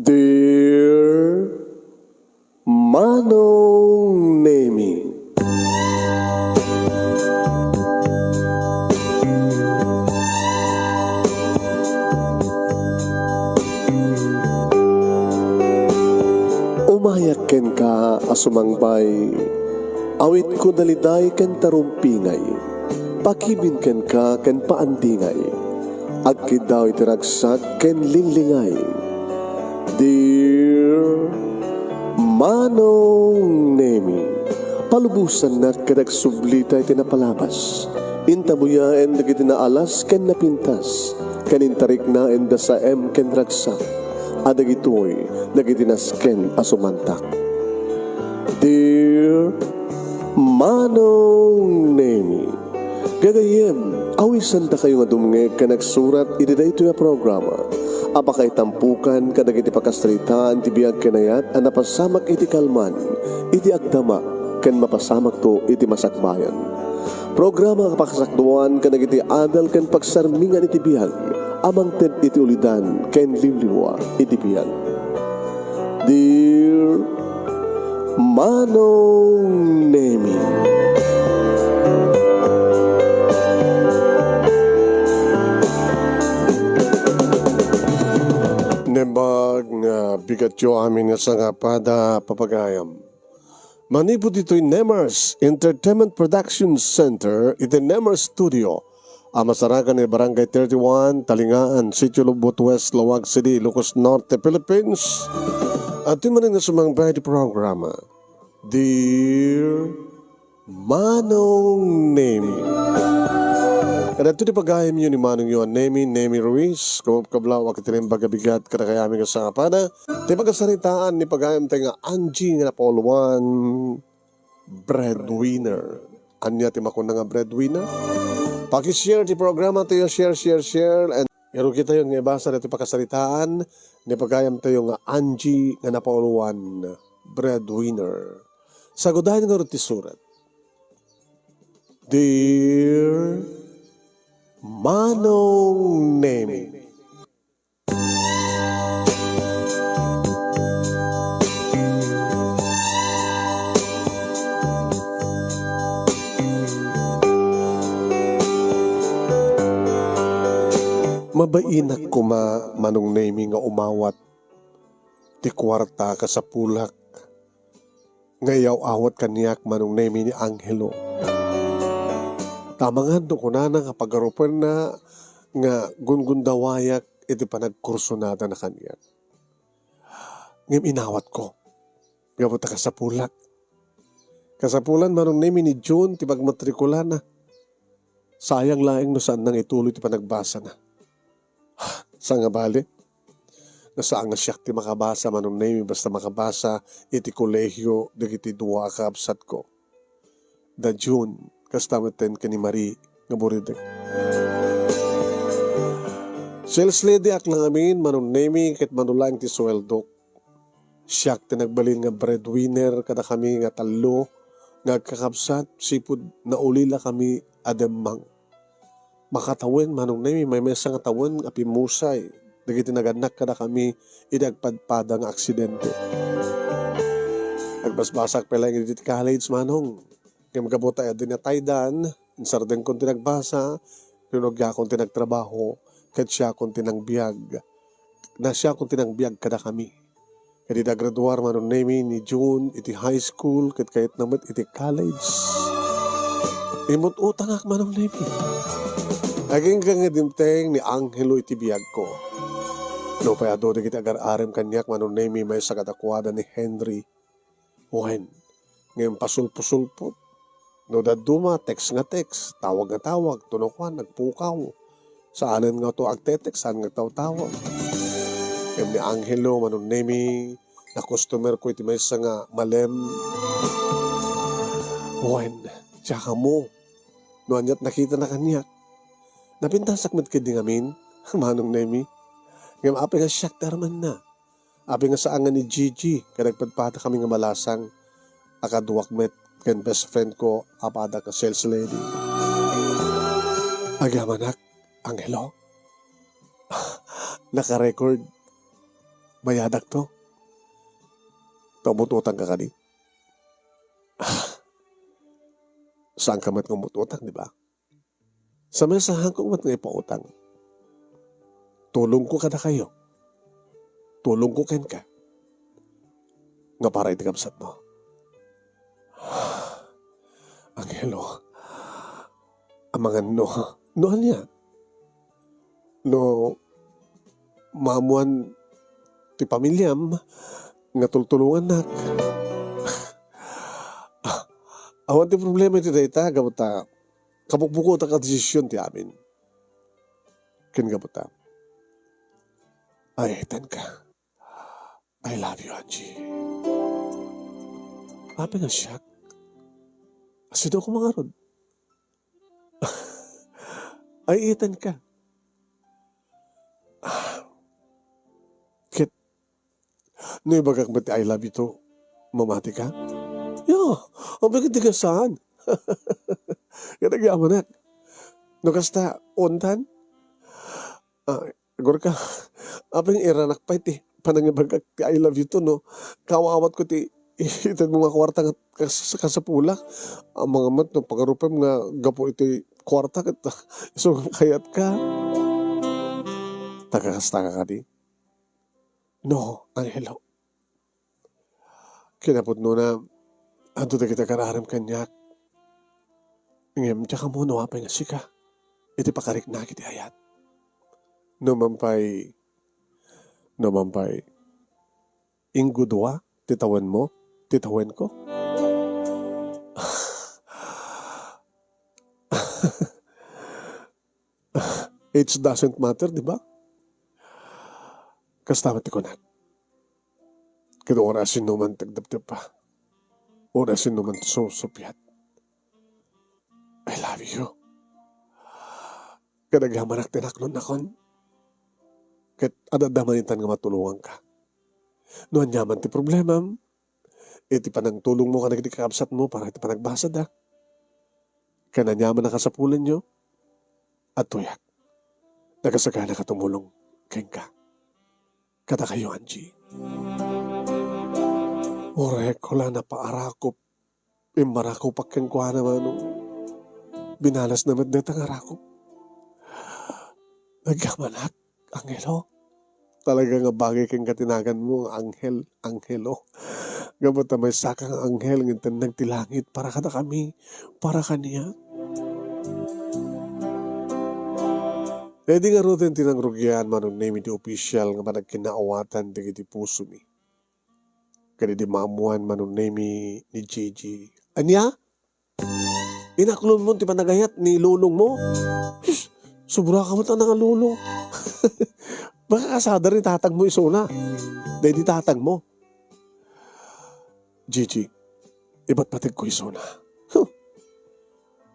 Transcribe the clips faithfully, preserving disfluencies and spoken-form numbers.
Dear Manong Nemi. Umayak kenka a sumangbay, awitko daliday ken tarumpingay, pakibin kenka ken paandingay, agkiddaw iti ragsak ken linglingay. Dear Manong Nemi, palubosannak ket agsublita iti napalabas. Intabuyaen dagiti naalas ken napintas, ken intariknaen da saem ken ragsak, a dagitoy dagiti nasken a sumantak. Dear Manong Nemi, gagayyem, awisandakayo nga dumngeg ken agsurat iti daytoy a programa a pakaitampokan kadagiti pakasaritaan ti biag ken ayat a napasamak iti kalman, iti agdama, ken mapasamakto iti masakbayan. Programa a pakasakduan kadagiti adal ken pagsarmingan iti biag a mangted iti ulidan ken liwliwa iti biag. Dear Manong Nemi. Naimbag nga bigatyo amin nga sangapada, papagayam. Manipud ditoy Nemars Entertainment Production Center iti Nemars Studio a masarakan iti Barangay thirty-one, Talingaan, Sitio Lubot West, Laoag City, Ilocos Norte, Philippines. Adtoy manen nga sumangbay iti programa, Dear Manong Nemi. Kadagitoy ti pagayamyo ni Manongyo a Nemi, Nemi Ruiz, kabkablawak iti naimbag a bigat kadakami nga sangapada. Ti pakasaritaan ni pagayamtayo nga Angie nga napauluan, breadwinner. Ania ti makuna nga breadwinner? Paki-share ti programatayo, share, share, share, and irugitayo nga ibasa daytoy pakasaritaan ni pagayamtayo nga Angie nga napauluan, breadwinner. Sagudayen ngarud ti surat. Dear Manong Nemi. Mabainak koma, Manong Nemi, nga umawat ti kuarta kasapulak nga iyaw-awat kaniak, Manong Nemi, ni Angelo. Ta amangan no kunana nga pagarupenna nga gungundawayak iti panagkursunadana kaniak. Ngem inawatko, gapu ta kasapulak. Kasapulan, Manong Nemi, ni June ti pagmatrikulana. Sayang laeng no saanna nga ituloy ti panagbasana. Saan nga bale? Nga saan nga siak ti makabasa, Manong Nemi, basta makabasa iti kolehio dagiti dua a kabsatko. Da June, kasta metten ken ni Marie nga buridek. Sales lady ak la ngamin, Manong Nemi, ket mano laeng ti sueldok. Siak ti nagbalin nga breadwinner kadakami nga tallo nga agkakabsat, sipud naulila kami a demmang. Makatawen, Manong Nemi, maymaysa nga tawen a pimmusay dagiti nagannak kadakami iti agpadpada nga aksidente. Agbasbasak pay laeng iti college, Manong. Ngem gapu ta adi nataydan, insardengkon ti nagbasa, rinugiakon ti nagtrabaho, ket siakon ti nangbiag. Na siakon ti nangbiag kadakami. Ket idi agraduar, Manong Nemi, ni June iti high school ket kayatna met iti college, immut-utangak, Manong Nemi. Agingga nga dimteng ni Angelo iti biagko. Nupay adu dagiti agar-arem kaniak, Manong Nemi, maysa kadakuada ni Henry. Wen, ngem pasulpo-sulpot. No dadduma, text nga text, tawag nga tawag, tunokuan, nagpukaw. Saanen nga to agte-text, saan nga agtawtawag. Ngem ni Angelo, Manong Nemi, nakustomerko iti maysa nga malem. Wen, siak ammo, no aniat nakitana kaniak. Napintasak met ketdi ngamin, Manong Nemi. Ngem apay nga siak ti armenna. Apay nga saan nga ni Gigi ket agpadpadakami nga malasang a kaduak met ken best friend ko a padak nga sales lady. Agyamanak, Angelo. Naka-record. Bayadakto. Ta umut-utangka kadi. Saanka met nga umut-utang, di ba? Sa mesa, saanko met nga ipautang. Tulongko kadakayo. Tulongko kenka. Nga para iti kabsatmo. Angelo, amangan no, no ania? No maammoan ti pamiliam nga tultulongannak. Awan ti problema iti dayta, gapu ta kabukbukotak a desisyon ti amin. Ken gapu ta, ay, tan ka. I love you, Angie. Apay nga siak? Sino ko mangarod? Ay, itan ka. Ket, no ibagak met ti I love you to, mamati ka? Ya, ang bigat di ka saan? Yan agyamanak. No kasta, ontan? Ah, Gorka, apay nga iranak pay ti panangibagak ti I love you to, no? Kaawawat ko ti ited mo nga kwarta nga kas-, kasapulak. Amangan met no pangarupem nga gapu iti kwarta ket isu nga kayat ka. Takakasta ka kadi? No, Angelo. Kinapudnona, adda dagiti agar-arem kaniak. Ngem diak ammo no apay nga sika iti pakariknak iti ayat. No man pay, no man pay, inggudua ti tawenmo, ti tawenko. Age doesn't matter, di ba? Kasta met ti kunak. Ket uray sino man ti agdepdep pa. Uray sino man ti susuppiat. I love you. Ket agyamanak ti naknonnakon. Ket adda manen nga matulonganka. No ania man ti problemam, iti panangtulongmo kadagiti kakabsatmo para iti panagbasada, ken ania man a kasapulanyo, adtoyak. Nakasagana a tumulong kenka. Kadakayo, Angie. Uray ko la napaarakop, immarakupak kenkuana, Manong. Binalasna met dayta nga arakop. Nagyamanak, Angelo. Talaga nga bagay kenka ti naganmo nga anghel, Angelo. Gapu ta maysaka nga anghel nga intendek ti langit para kadakami, para kaniak. Idi ngaruden ti nangrugian, Manong Nemy, ti opisyal nga panagkinaawatan dagiti pusomi. Ket idi maammoan, Manong Nemy, ni Gigi. Ania? Inaklonmo ti panagayat ni lolongmo? Sus, sobra ka met a nangalolo. Baka kasada ni tatangmo isuna. Daydi tatangmo. Gigi, ibatbategko isuna. Huh.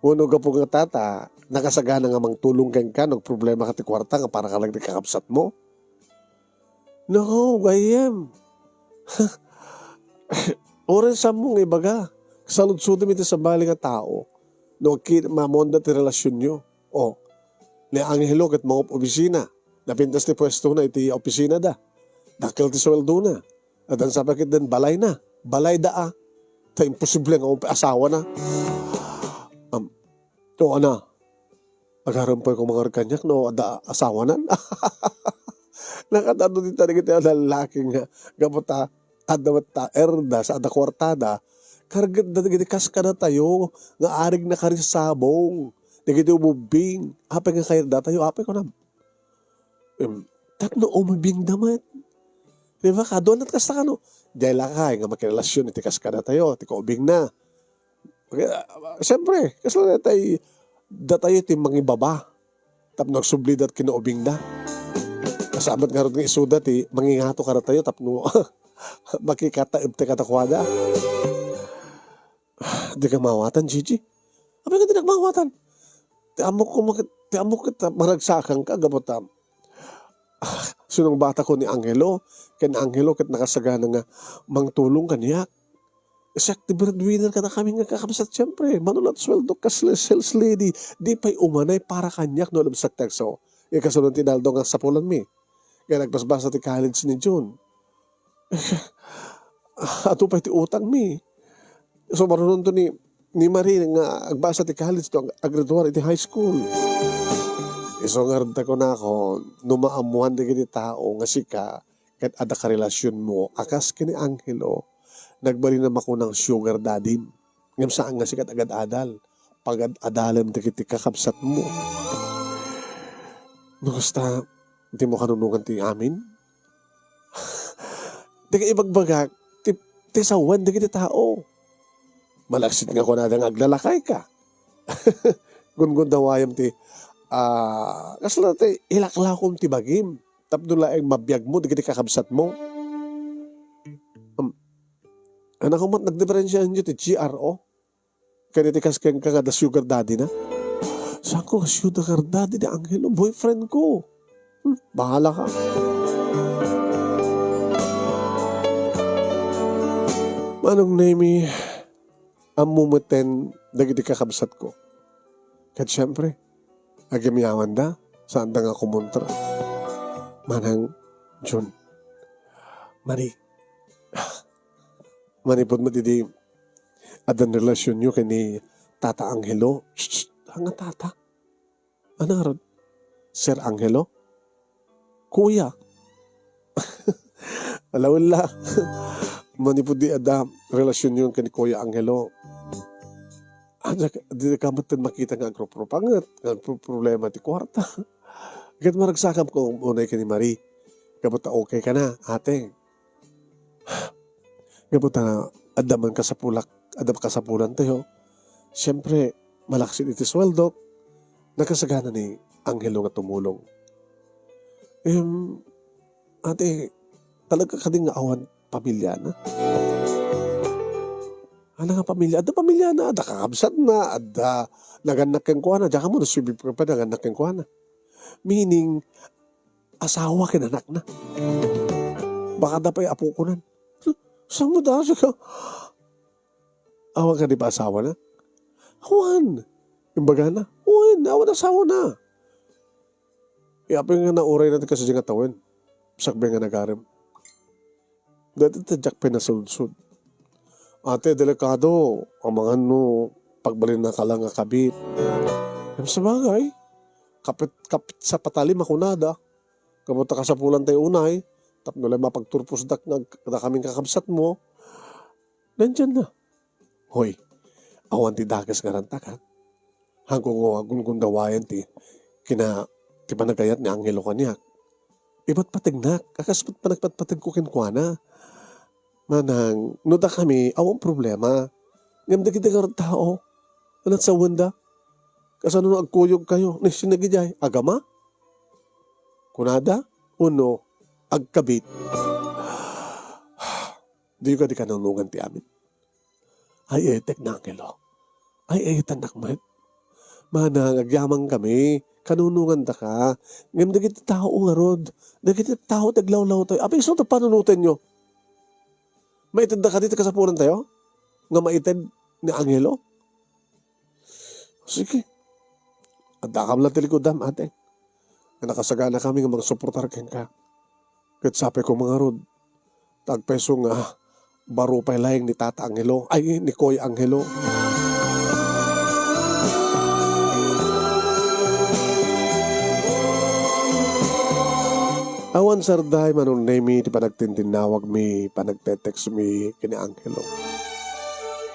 Wenno gapu nga tata, nakasagana nga mangtulong kenka no agproblema ka ti kuarta nga para ka lang ti kakabsatmo? No, gayyem. Uray saanmo nga ibaga, saludsodem iti sabali nga tao no agki-, maammoanda ti relasionyo. O, ni Angelo ket mangup-opisina. Napintas ti puestona iti opisinada. Dakkel ti sueldona. Addan sa pay ketdin balayna. Balayda a. Ta imposible nga awan pay asawana. Am, o, ana, agarem pay ko mangarud kaniak no adda asawanan. Nakatado ti dagiti lallaki nga gapu ta adda met ta erda sa adda kuartada, kargetda dagiti kas kadatayo nga arig nakarisabong dagiti ububbing. Apay nga kaerdatayo? Apay kunam. Em, tapno umubingda met. Di ba? Kaduan met kasta kano. Diay lakay nga makirelasion iti kas kadatayo, ti kaubingna. Okay, ah, siyempre, kasla datayo, datayo ti mangibaba. Tapno agsublida ti kinaubingda. Kasabat ngarud nga isuda ti mangingato kadatayo tapno makikataeb ti kadakuada. Di ka maawatan, Gigi? Apay nga di ka maawatan? Ti ammok ko ket, ti ammok ket maragsakangka, gapu ta, ah, sinungbatak ni Angelo, ken Angelo ket nakasagana nga mangtulong kaniak. Siak ti breadwinner kadakami nga kakabsat, siyempre, mano la ti sueldo kas sales lady, di pay umanay para kaniak no labsak ti agso. Ikasunod ti inaldaw nga sapulanmi. Kaya nagbasbasa ti college ni June. Adu pay ti utangmi. So, marunonto ni, ni Marie nga agbasa ti college to ag-, aggraduar iti high school. Isu ngarud ta kunako, no maammoan dagiti tao nga sika ket adda karelasionmo a kas ken ni Angelo, nagbalin a makunang sugar daddy. Ngem saan nga sika ti agad-adal, pagad-adalem dagiti kakabsatmo. No kasta, dimo kanunongan ti amin? Dika ibagbagak ti, ti sawen dagiti tao. Malaksid nga kunada nga aglalakayka. Gungundawayam ti, ah, kasla ti ilaklakom ti bagim tapno laeng mabiagmo dagiti kakabsatmo. Um, anak ko, met nagdiferensiaenyo ti G R O? Ken iti kas kenka nga da sugar daddy na? Saan ko sugar daddy ni Angelo? Boyfriend ko. Hmm, bahala ka. Manong Nemi, ammo meten dagiti kakabsat ko. Ket siempre, agyamyawanda, saanda nga kumontra. Manang Jun, Marie, manipud met idi addan relasionyo ken ni Tata Angelo. Shh, shh, nga tata? Ano ngarud? Sir Angelo? Kuya? Ala, wala. Manipud di adda relasionyo ken ni Kuya Angelo, ania, di ka met makita nga agrupropanget, nga agproproblema ti kuarta. Ket maragsakam ko unay ken ni Marie. Gapu ta okay ka na, ate. Gapu ta adda man kasapulak, adda kasapulantayo. Siempre, malaksid iti sueldok, nakasagana ni Angelo nga tumulong. Em, ate, talaga kadi nga awan pamiliana? Ano nga pamilya? Adda pamiliana, adda kakabsatna, adda nagannak kenkuana. Diak ammo no sumibib ka pay nagannak kenkuana. Meaning, asawa ken anakna. Baka adda pay apo kunan. Saan mo da? Awan kadi paasawana? Awan. Imbagana, wen, awan asawana. Apay nga nauray na ti kasdiay nga tawen? Sakbay nga nagarem. Dayta ti diak pay nasudsod. Ate, delikado. Amangan no pagbalinna ka lang nga kabit. Ngem sabagay, kapit, kapit sa patalim a kunada. Gapu ta kasapulan tayo unay, tapno la mapagturposdak nga ag-, kadakamin kakabsatmo. Nandiyan na. Hoy, awan ti dakes nga rantak, ha? Haanko nga gunggundawayan ti kina-, ti panagayat ni Angelo kaniak. Ipatpategnak, a kas met panagpatpateg ko kenkuana. Manang, no dakami, awan problema. Ngem dagiti garud tao, anat sawenda? Kasano no agkuyog kayo? Ni sinagidiay, agama? Kunada? Uno, agkabit? Diyo kadi kanunongan ti amin? Ay, etek na, Angelo. Ay, etannak met. Manang, agyaman kami, kanunongan daka. Ngem dagiti tao ngarud, dagiti tao ti aglawlawtayo. Apay isu ti panunotenyo? Maited da kadi ti kasapulan tayo? Nga maited ni Angelo? Sige. Addakam la ti likudam, ate. Nga nakasagana kami nga mangsuportar kenka. Ket sapay ko mangarud, ta agpayso nga baro pay laeng ni Tata Angelo, ay, ni Koy Angelo. Awan sarday, Manong Nemi, ti panagtintinnawagmi, panagte-textmi ken ni Angelo.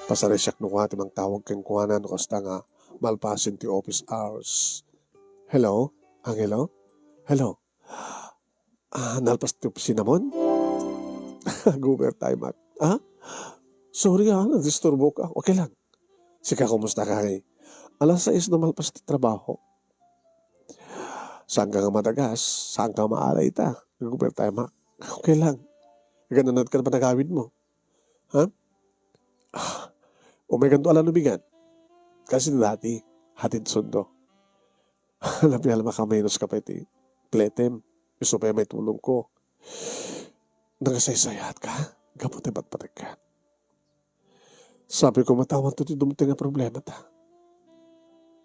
Pasarisiak no kua ti mangtawag kenkuana no kasta nga malpasen ti office hours. Hello? Angelo? Hello? Ah, nalpas ti opisinamon? Agumer tayo, Mac. Ah? Sorry, ah, nadisturbo ka. Okay lang. Sika, kumusta ka, eh? Alas sais na malpas ti trabaho. Saan ka nga madagas? Saan ka maalayta? Agumer tayo, Mac. Okay lang. Gananat ka na panagawid mo. Ha? Ah, umay kanto ala lubigan. Kasi dati, hatid sundo. Napial makamenos ka pay ti pletem. Isu pay maitulong ko. Nangasaysayaat ka? Gapu ti patpatek ka. Sabi ko, matawan to ti dumteng a problema ta.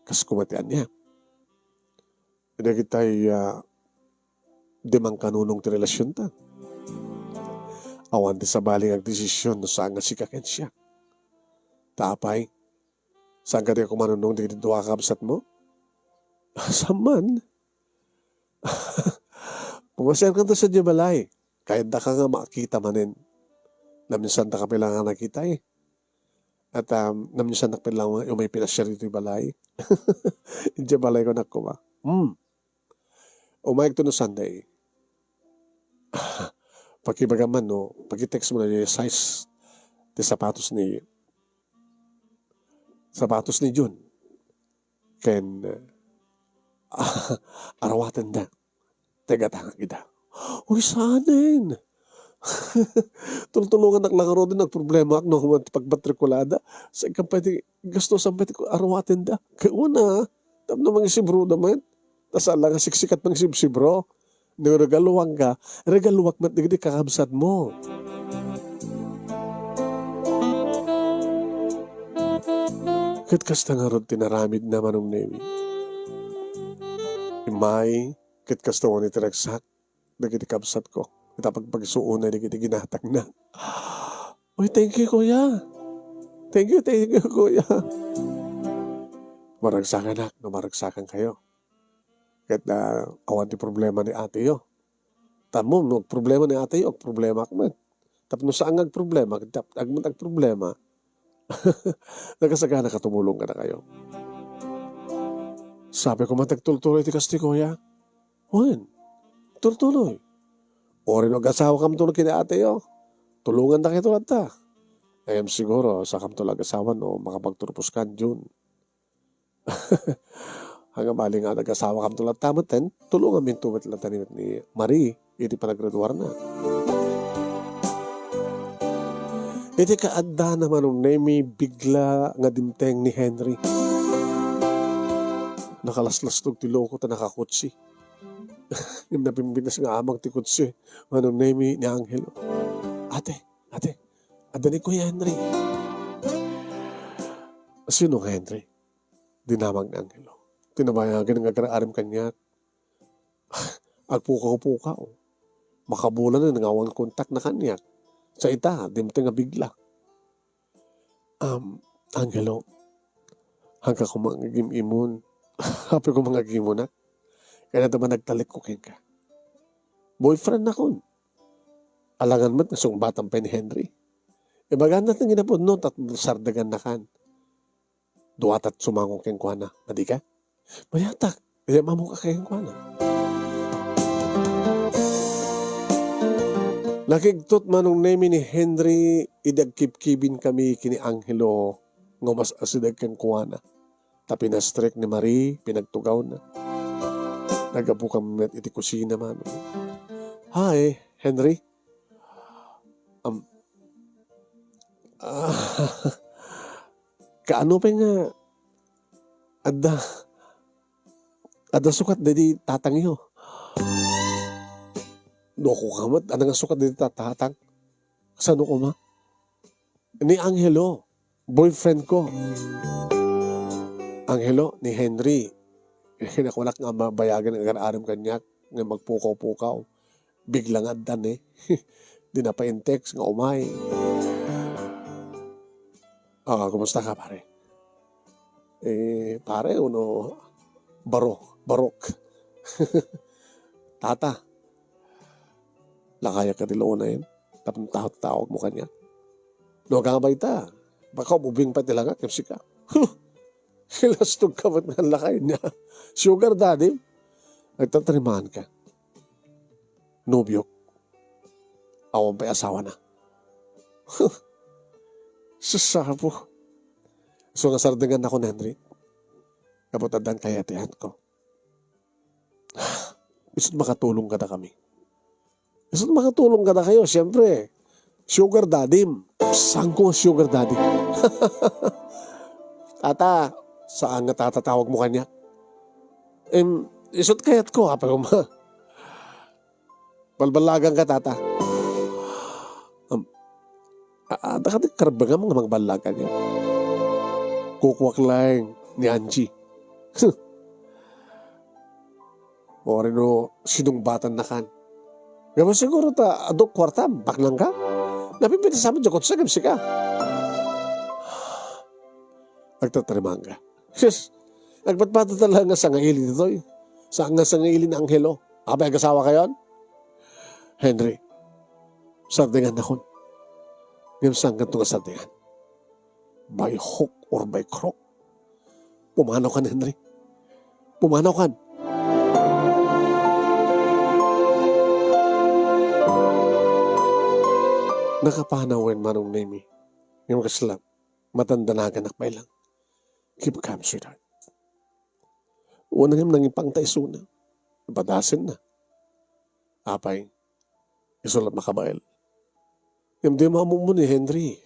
Kas kuma ti ania. Dagitay, ah, di mangkanunong ti relasionta. Awan ti sabali nga agdesisyon no saan nga sika ken siak. Ta apay, saan kadi a kumanunong dagiti dua a kabsatmo? Saan man. Pumasiarkanto sadiay balay. Kayaddaka nga makita manen. Naminsandak pay la nga nakita, eh. At, um, naminsandak pay la nga umay pinasiar ditoy balay. Idiay balay ko, nak, koma. Hmm. Umayegto no Sunday. Pakibagam man no, paki-text mo na yung size ti sapatos ni, sapatos ni Jun. Ken, ah, arawatenda. Taga-tanga ida. Uy, saanen? Tultulongannak la ngarud, nagproblemaak no human ti pagmatrikulada. Saan kan pay ti gastusan pay ti arawatenda? Kay una, tapno mangisibroda met. Ta saan la nga siksikat mangisibsibro. No regaluanka, regaluak met dagiti kakabsatmo. Ket kasta ngarud ti naramidna, Manong Nemi. Immay, ket kasta unay ti ragsak dagiti kabsatko ita pagpakisuonay dagiti ginatangna. Uy, thank you, kuya. Thank you, thank you, kuya. Maragsakanak no maragsakankayo. Ket, ah, awan ti problema ni ateyo. Tammo, no agproblema ni ateyo, agproblemaak met. Tapno saan nga agproblema, ket tap-, agmat agproblema, nakasagana ka tumulong kadakayo. Sabi ko man, agtultuloy ti kastoy, kuya. Wen, tultuloy. Uray no agasawakamto ken ni ateyo, tulongandakayto latta. Ngem siguro, sakamto la agasawa no makapagturpos kan Jun. Ngem bali nga nagasawakamto latta metten, tulonganminto met latta ni, ni Marie iti panaggraduarna. Iti kaaddana, Manong Nemi, bigla nga dimteng ni Henry. Nakalaslastog ti luko ta nakakotse. Ngem napimpitas nga amag ti kotse, Manong Nemi, ni Angelo. "Ate, ate, adda ni Kuya Henry." "Sino nga Henry?" dinamag ni Angelo. "Ti nabayagen nga agar-arim kaniak. Agpukaw-pukaw. Makabulan nga awan kontakna kaniak. Sa ita, dimteng nga bigla." "Um, Angelo, haanka koma nga agim-imon." "Apay koma nga agim-imunak? Kayatna man agtalekko kenka. Boyfriendnakon. Alangan met nga sungbatam pay ni Henry. Ibagannak ti kinapudno, ta sardegannakan. Duatak sumangong kenkuana. Madika?" "Mayatak, idiay ammok a kenkuana." Nakigtot, Manong Nemi, ni Henry idi agkibkibinkami ken ni Angelo nga umas-asideg kenkuana. Ta pinastrek ni Marie, pinagtugawna. Naggapu kami met iti kusina, Manong. "Hi, Henry." Am, ah, kaano pay nga adda, adda sukat daydi tatangyo? Nuko ka met, adda nga sukat daydi ta-, tatang? Sano koma? Ni Angelo, boyfriend ko. Angelo, ni Henry. Kinakunak nga mabayagen nga agar-arim kaniak, nga magpukaw-pukaw. Bigla nga addan, eh. Di na pa in-text nga umay. "Ah, kumusta ka, pare?" "Eh, pare, uno, barok, barok." "Tata, lakayak ka ti laonayen, tapno tawag mo kaniak. No, agangabay ta, baka umubing pay ti langak, ken sika." Huh! Ilastog ka met nga lakay niya. Sugar daddy? Nagtatrimaan ka. Nobiok. Awan pay asawana. Sus, apo. So, nga sardengan ako ni Henry. Kapot addan kayatian ko. Isut makatulong kadakami. Isut makatulong kadakayo, siyempre. Sugar daddy. Saan ko nga sugar daddy? Tata, saan nga tata tawag mo kaniak? Em, isut kayat ko, apay koma. Balbalagan ka, tata. Am, a-, a-, adda kadi karbengam nga mangballagan niya. Kukuak laeng ni Angie. Uray no sinungbatannakan. Ngem siguro ta adu kuartam, baknangka? Napipintas amin diay kotse ngem sika. Agtataremangka. Sus, agpatpateg talaga nga sangaili ditoy. Sa nga sangaili ni Angelo. Apay, agasawakayon? Henry, sardengannakon. Ngem saankanto nga sardengan. By hook or by crook. Pumanaw kan, Henry. Pumanaw kan. Nakapanaw wen, Manong Nemy. Ngem kasla, madandanaganak pay lang. Keep calm, sweetheart. Wen ngem nangipangta isuna. Ipadasenna. Apay, isu la makabael. Ngem dimo ammo ni Henry.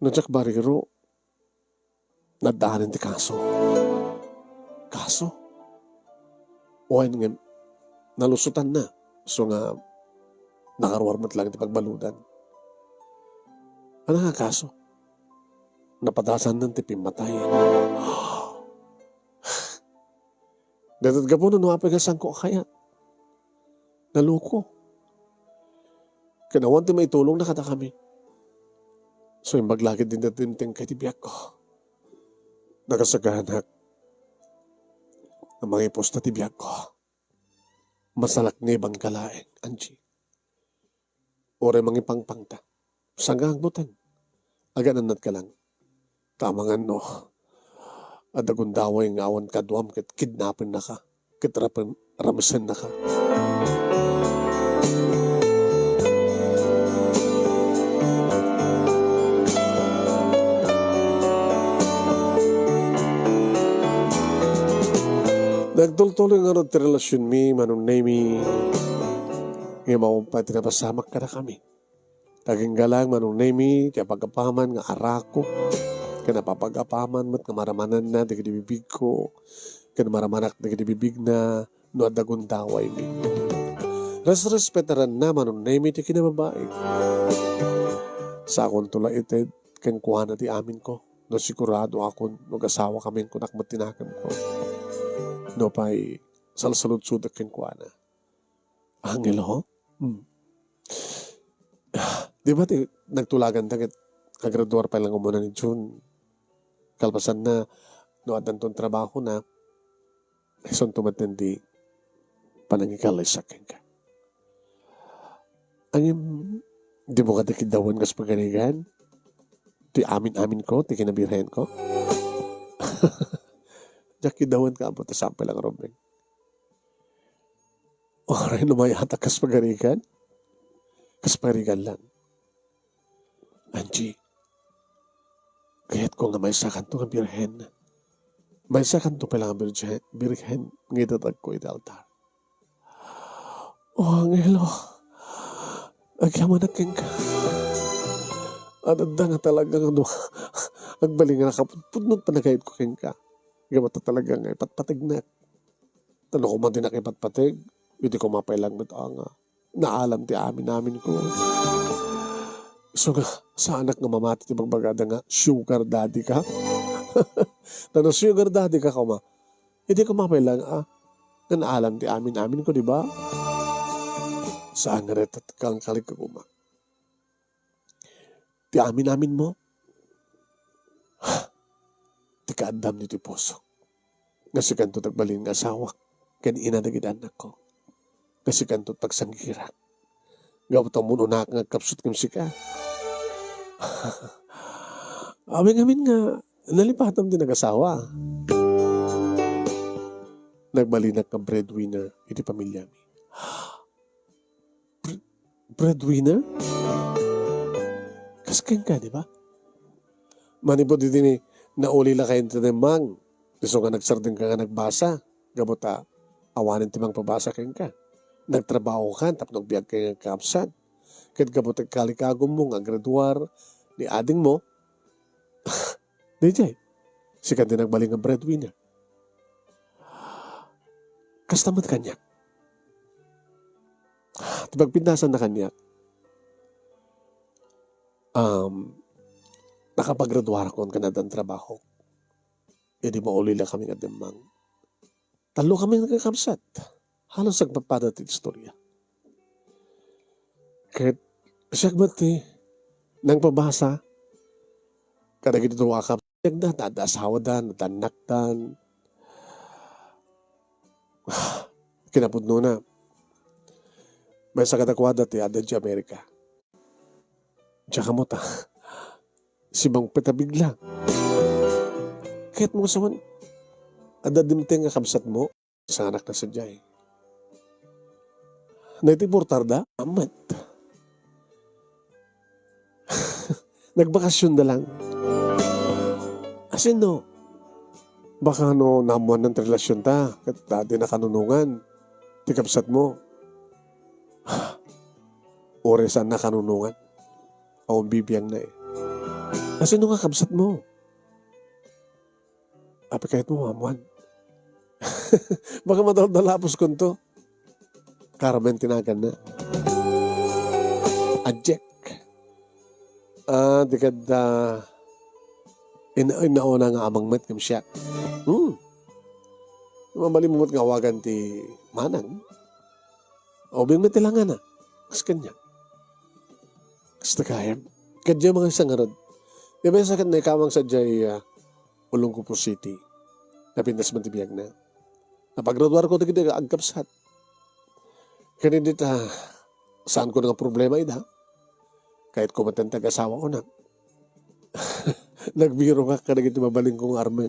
No diak bariro, naddaanen ti kaso. Kaso? Wen ngem, nalusotanna. Isu nga, nakaruar met lang ti pagbaludan. Ania nga kaso? Napadasanna ti pimmatay. Dayta ti gapuna no apay nga saanko a kayat. Naloko. Ken awan ti maitulongna kadakami. So, imbag la ket dinta dimtengka iti biagko. Nakasaganak a mangipusta ti biagko. Masalaknibanka laeng, Angie. Uray mangipangpangta. Sanggaak buteng. Aganannatka lang. Ta amangan no, adda gundaway nga awan kaduam ket kidnapennaka, ket rapen-, ramesennaka. Nagtultuloy ngarud ti relasionmi, Manong Nemy. Ngem awan pay ti napasamak kadakami. Agingga lang, Manong Nemy, ti apagapaman nga arako, ken apagapaman met nga maramananna dagiti bibigko, ken maramanak dagiti bibigna no adda gundawaymi. Resrespetaranna, Manong Nemy, ti kinababaik. Saankonto la ited kenkuana ti aminko, no siguradoakon no agasawakami, kunak met ti nakemko. No pay, salsaludsodek kenkuana. Angelo? Hmm. Di ba ti nagtulaganta ket agraduar pay lang umuna ni June? Kalpasanna, no addanton trabahona, isunto met ti panangikallisak kenka. Ngem, dimo kadi kiddawen kas pagarigan? Ti amin-aminko, ti kinabirhenko? Diak kiddawen ka, apo, ta saan pay lang rumbeng. Uray no mayat a kas pagarigan, kas pagarigan lang. Angie, kayatko nga maysakanto nga birhen. Maysakanto pay lang nga birhen, birhen nga idatagko iti altar. O Angelo, agyamanak kenka. Adda nga talaga nga dua, agbalin nga nakapudpudno ti panagayatko kenka. Gapu ta talaga nga ipatpategnak. Ta no koma dinak ipatpateg, idi koma pay lang met a nga naalam ti amin-aminko. Isu nga, saanak nga mamati ti bagbagada nga sugar daddy ka. Ta no sugar daddy ka koma, idi koma pay lang a nga naalam ti amin-aminko, di ba? Saan nga dayta ti kalkalik ka koma. Ti amin-aminmo, ti kaaddam ditoy pusok. Nga sikanto ti agbalin nga asawak ken ina dagiti annakko. Nga sikanto ti pagsanggirak. Gapu ta umununak nga agkapsut ken sika. Amin-amin nga nalipatam ti nagasawa. Nagbalinak nga breadwinner iti pamiliami. Bre-, breadwinner? Kas kenka, di ba? Manipud iti ni, nauli la kayo ti demang. Isu nga nagsardeng ka nga nagbasa. Gapu ta awanen ti mangpabasa kenka. Nagtrabaho ka tapno agbiag ka nga agkapsat. Ket gapu ta kalikagummo nga agraduar ni adingmo, daydiay, sika ti nagbalin nga breadwinner. Kasta met kaniak. Ti pagpintasanna kaniak, um, nakapagraduarakon ken addan trabaho. Idi mauli la kami nga demmang. Tallo kami nga kakabsat. Halos agpadpada ti istorya. Ket Siak met ti nangpabasa kadagiti dua a kabsatda, ta adda asawada, adda annakda. Kinapudnona, maysa kadakuada ti adda idiay Amerika. Diak ammo ta simangpet a bigla. Kayatmo nga sawen, adda dimteng nga kabsatmo? Sanganakna sadiay. Daytoy portarda? Ammet. Nagbakasionda lang. Asin no? Baka no naammoanna ti relasionta, ket ta di nakanunongan ti kabsatmo. Uray saan nakanunongan. Awan bibiangna eh. Asin no nga kabsatmo? Apay kayatmo maammoan? Baka madaldalapos kunto. Carmen ti naganna. Ajek. Ah, di kad, ah, in-, innauna nga amang met ngem siak. Hmm. Mabalinmo met nga awagan ti manang. Ubing met ti langana. Kas kaniak. Kasta gayam. Kadiay mangisa ngarud. Di ba, sa ket naikamang sadiay, ah, Olongapo City. Napintas man ti biagna. Napagraduarko dagiti agkabsat. Ken idi ta, saanko nga problema ida. Kayatko met ti agasawakona. Nagbirongak kadagiti mabalinko nga armen.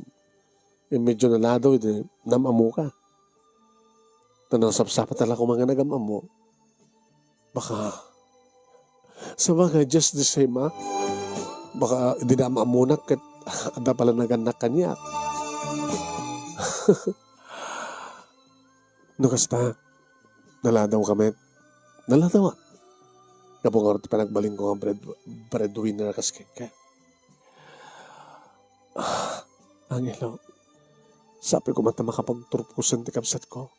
Medyo naladaw iti nam-ammoka. Ta nasapsapata la koma nga nagam-ammo. Baka, sabagay, just the same, ah. Baka idi nam-ammonak ket adda pay la nagannak kaniak. No kasta, naladawka met. Naladawak. Gapu ngarud ti panagbalinko nga bread-, breadwinner kas kenka. Ah, Angelo, sapay koma ta makapagturposen ti kabsatko.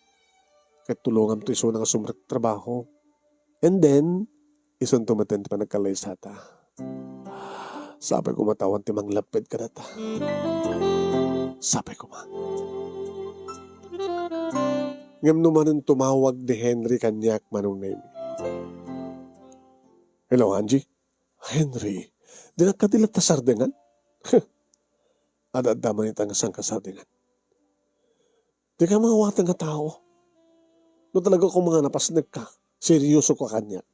Ket tulonganto isuna nga sumrektrabaho. And then, isunto met ti panagkalaysata. Sapay koma ta awan ti manglapped kadata. Sapay koma. Ngem no manen tumawag ni Henry kaniak, Manong Nemy. Hello, Angie? Henry, dinak kadi latta sardengan? Ad-adda man ita nga sangkasardengan. Dika mangawateng nga tao. No talaga koma nga napasnekka, seryosoka kaniak.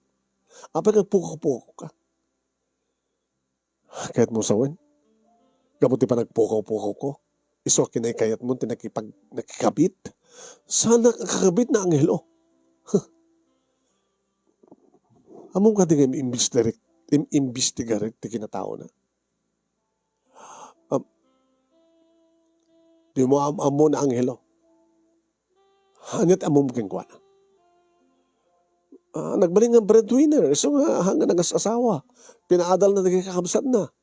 Apay nga pukaw-pukaw ka? Kayatmo sawen? Gapu ti panagpukaw-pukawko, isu a kinaykayatmo ti nakipag-, nakikabit? Saanak a kakabit nga Angelo. Ammom kadi nga im-, imbestigarik, im-, imbestigarik ti kinataona? Am-, dimo am-, ammo ni Angelo. Ania ti ammom kenkuana? Ah, nagbalin nga breadwinner, isu nga, nga nagas-asawa. Pinaadalna dagiti kakabsatna.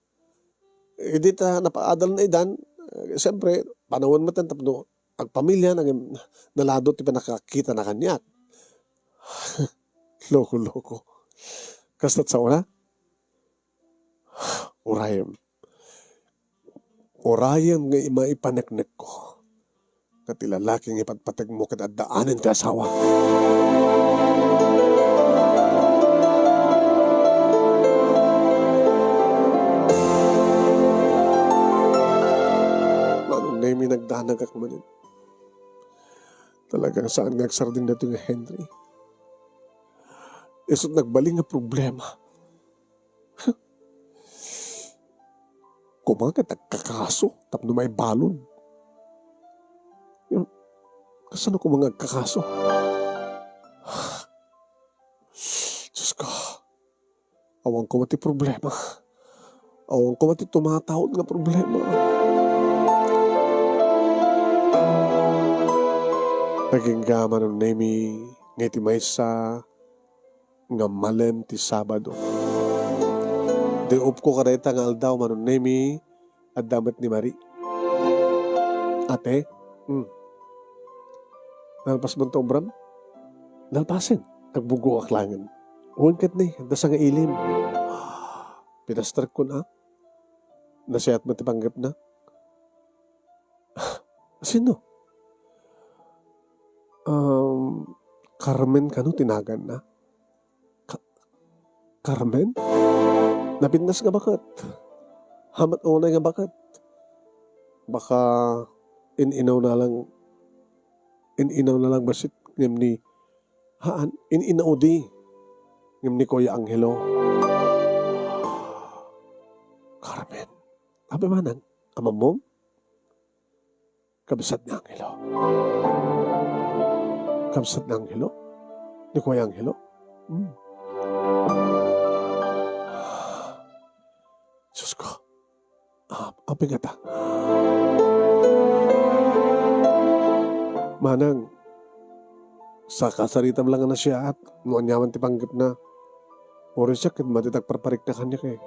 Idi ta napaadalna idan, eh, siyempre, panawen met tapno agpamilya, naging nalado ti pannakakitana kaniak. Loko-loko. Kasta't saona? Urayem. Urayem nga maipaneknekko. Ket ti lalaki nga ipatpategmo ket adda anen ti asawa. Manong Nemy, nagdanagak manen. Talagang saan nga agsardeng daytoy nga Henry. Isu't nagbalin nga problema. Koma ket agkakaso tapno maibalon. Ngem, kasano koma nga agkakaso? Diyos ko, awan koma ti problema. Awan koma ti tumataud nga problema. Agingga, Manong Nemy, nga iti maysa nga malem ti Sabado. Day off ko kadayta nga aldaw, Manong Nemy, adda met ni Marie. Ate? Hmm. Nalpas man ta obram? Nalpasen. Agbuggoak laengen. Wen ket ni, adda sangailim. Pinasterkon a. Nasiat met ti panggepna. Sino? Um, Carmen kano ti naganna? Ka-, Carmen? Napintas nga baket. Hamat unay nga baket. Baka in-inaw na lang, in-inaw na lang basit ngem ni, haan, in-inaw di ngem ni Kuya Angelo. Carmen. Abi manang, amam mo? Kabsat ni Angelo. Kabsat ni Angelo? Ni Kuya Angelo? Hmm. Sus ko. Ah, apay ngata? Manang, sakasaritam lang a nasiaat no aniaman ti panggepna. Uray siak ket madi ti agparparikna kaniak.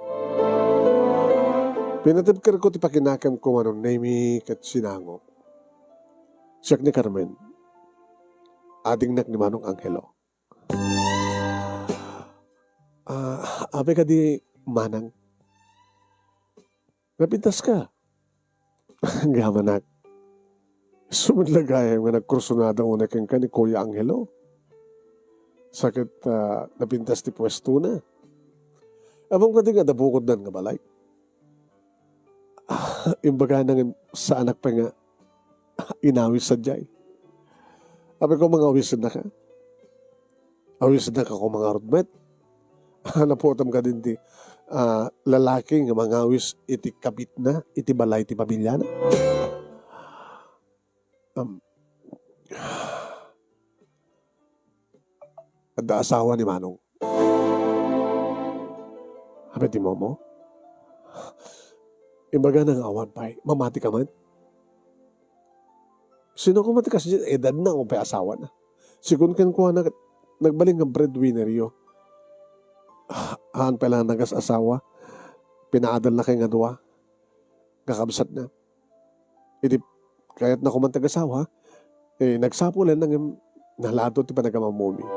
Pinatibkerko ti pakinakemko, Manong Nemy, ket sinangok. Siak ni Carmen. Adingnak ni Manong Angelo. Ah, apay kadi, Manang? Napintaska. Gamanak. Isu met la gayam nga nagkursunada unay kenka ni Kuya Angelo. Sa ket, ah, napintas ti puestona. Ammom kadi nga adda bukodnan nga balay? Ah, imbagana nga saanak pay nga inawis sadiay. Apay ko, mangawisennaka? Awisennaka ko mangarud met? Napuotam kadin ti, ah, lalaki nga mangawis iti kabitna, iti balay ti pamiliana? Um, adda asawa ni Manong. Apay ti momo? Imbagana nga awan pay. Mamati ka met? Sino koma ti kasdiay edadna, awan pay asawana? Sigun kenkuana, nagbalin nga breadwinner yo. Ah, haan pay lang nagas-asawa. Pinaadalna kay nga dua nga kabsatna. Idi kayatna koman ti agasawa, eh, nagsapulen ngem nalado ti panagamamomi.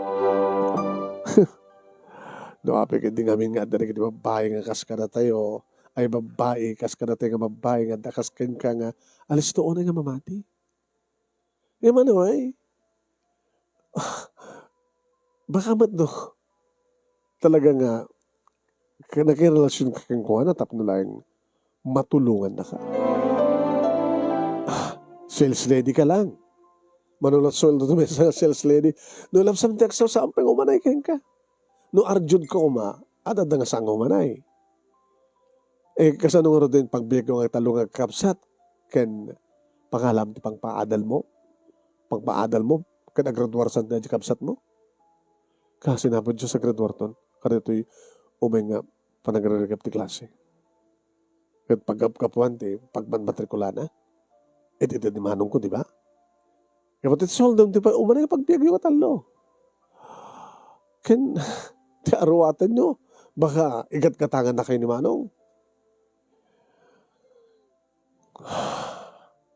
No apay ket di ngamin nga adda dagiti babbai nga kas kadatayo, ay babbai, kas kadatayo nga babbai nga adda kas kenka nga alisto unay nga mamati. Ngem anyway, baka met no, talaga nga, ka-, nakirelasion ka kenkuana tapno laeng matulongannaka. Ah, sales lady ka lang. Manulat sueldo to, maysa nga sales lady. No labsam ti agsao, saan pay nga umanay kenka? No arjud ka koma, adda nga saan nga umanay. Eh, kasano ngaruden pagbiag nga tallo nga kabsat ken pangalam ti pangpaadal mo? Pangpaadal mo ken agraduar san ti kabsat mo? Kasi napod Dios agraduar ton. Kadatoy umay nga panagririkep ti klase. Ket pagkapkapuan ti pagmanmatrikulana. Iti, iti ni manong ko, di ba? Ket iti sueldom ti pay-, umanay nga pagbiagyo nga tallo. Ken, ti aruatenyo, baka igatgatangan na kayo ni manong.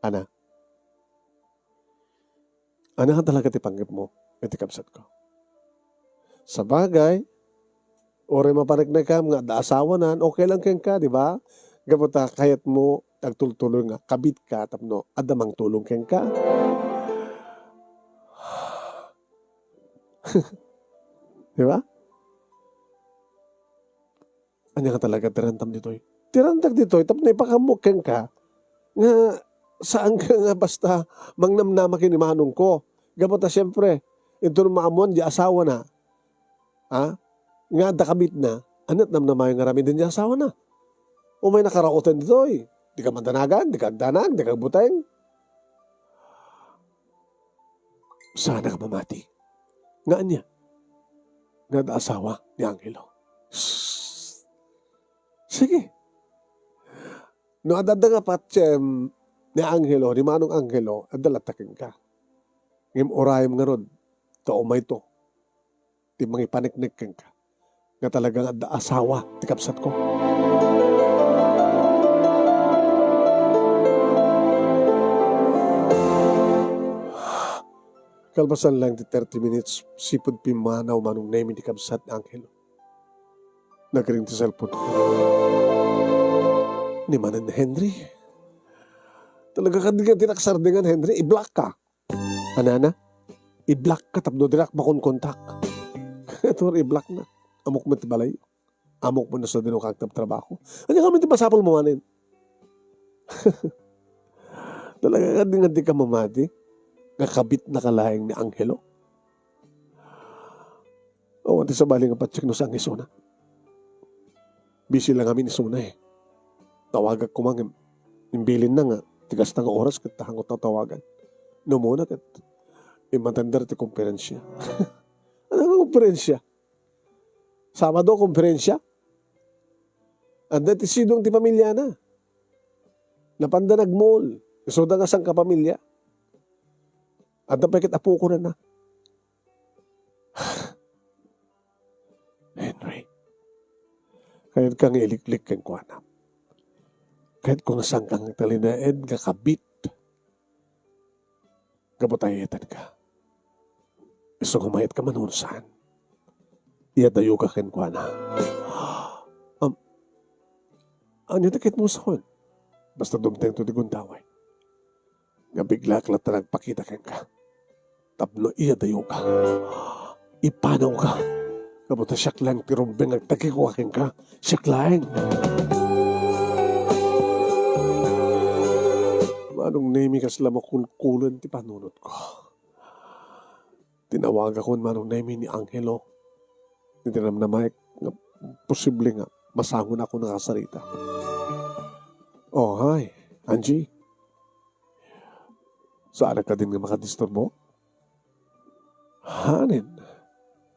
Ana. Ana nga talaga ti panggepmo, iti kabsatko. Sabagay, uray mapariknekam nga adda asawanan, okay lang kenka, di ba? Gapu ta kayatmo ti agtultuloy nga kabitka tapno adda mangtulong kenka. Di ba? Ania nga talaga ti rantam ditoy? Ti rantak ditoy, tapno ipakaammo kenka nga saan ka nga basta mangnamnama ken ni manongko. Gapu ta, siempre, inton maammoan di asawana, a, nga adda kabitna, ania ti namnamayo nga aramiden di asawana? Umay nakaraoten ditoy. Dika madanagan, dika agdanag, dika agbuteng. Saan ka mamati? Nga ania? Nga adda asawa ni Angelo. Shh! Sige. No adda nga patiem ni Angelo, ni Manong Angelo, adda latta kenka. Ngem urayem ngarud, ta umayto ti mangipaneknek kenka nga talaga nga adda asawa ti kabsatko. Kalpasan lang ti thirty minutes, sipud pimmanaw Manong Nemy ti kabsat ni Angelo. Nagring ti cellphone ko. Ni Manong Henry. Talaga ka di ka, di naksardingan, Henry. I-block ka. Anana? I-block ka tapno dinak makonkontak. Ito, i-block na. Amok met balay. Ammok met no sadino ka agtrabtrabaho. Ania ngamin ti masapulmo manen? Talaga nga di, nga di ka mamati nga kabitnaka laeng ni Angelo? Awan ti sabali nga patiek no saan nga isuna. Busy lang amin isuna eh. Tawagak koma ngem imbilinna nga ti kasta nga oras ket ta nga tawagan. No umuna ket immatender ti komperensia. Ania nga komperensia? Sabado, komperensia? Adda ti sidong ti pamiliana. Napanda nagmall. Isuda nga sangkapamilya. Adda pay ket apokona na. Henry, kayatko nga iliklik kenkuana. Kayatko nga sangka nga talinaed nga kabit. Gapu ta iyatenka. Isu nga mayat ka man wenno saan, iyadayoka kenkuana. Am, ania ti kayatmo sawen? Basta dumtengto ti gundaway. Nga biglak latta nagpakita kenka. Tapno iyadayoka. Ipanawka. Gapu ta siak laeng ti rumbeng nga agtakiko kenka. Siak laeng. Manong Nemi, kasla makulkulen ti panunotko. Tinawagakon Manong Nemi ni Angelo. Iti namnamaek nga posible nga masangonakon a kasarita. Oh, hi, Angie. Saanak kadin nga makadisturbo? Hanen.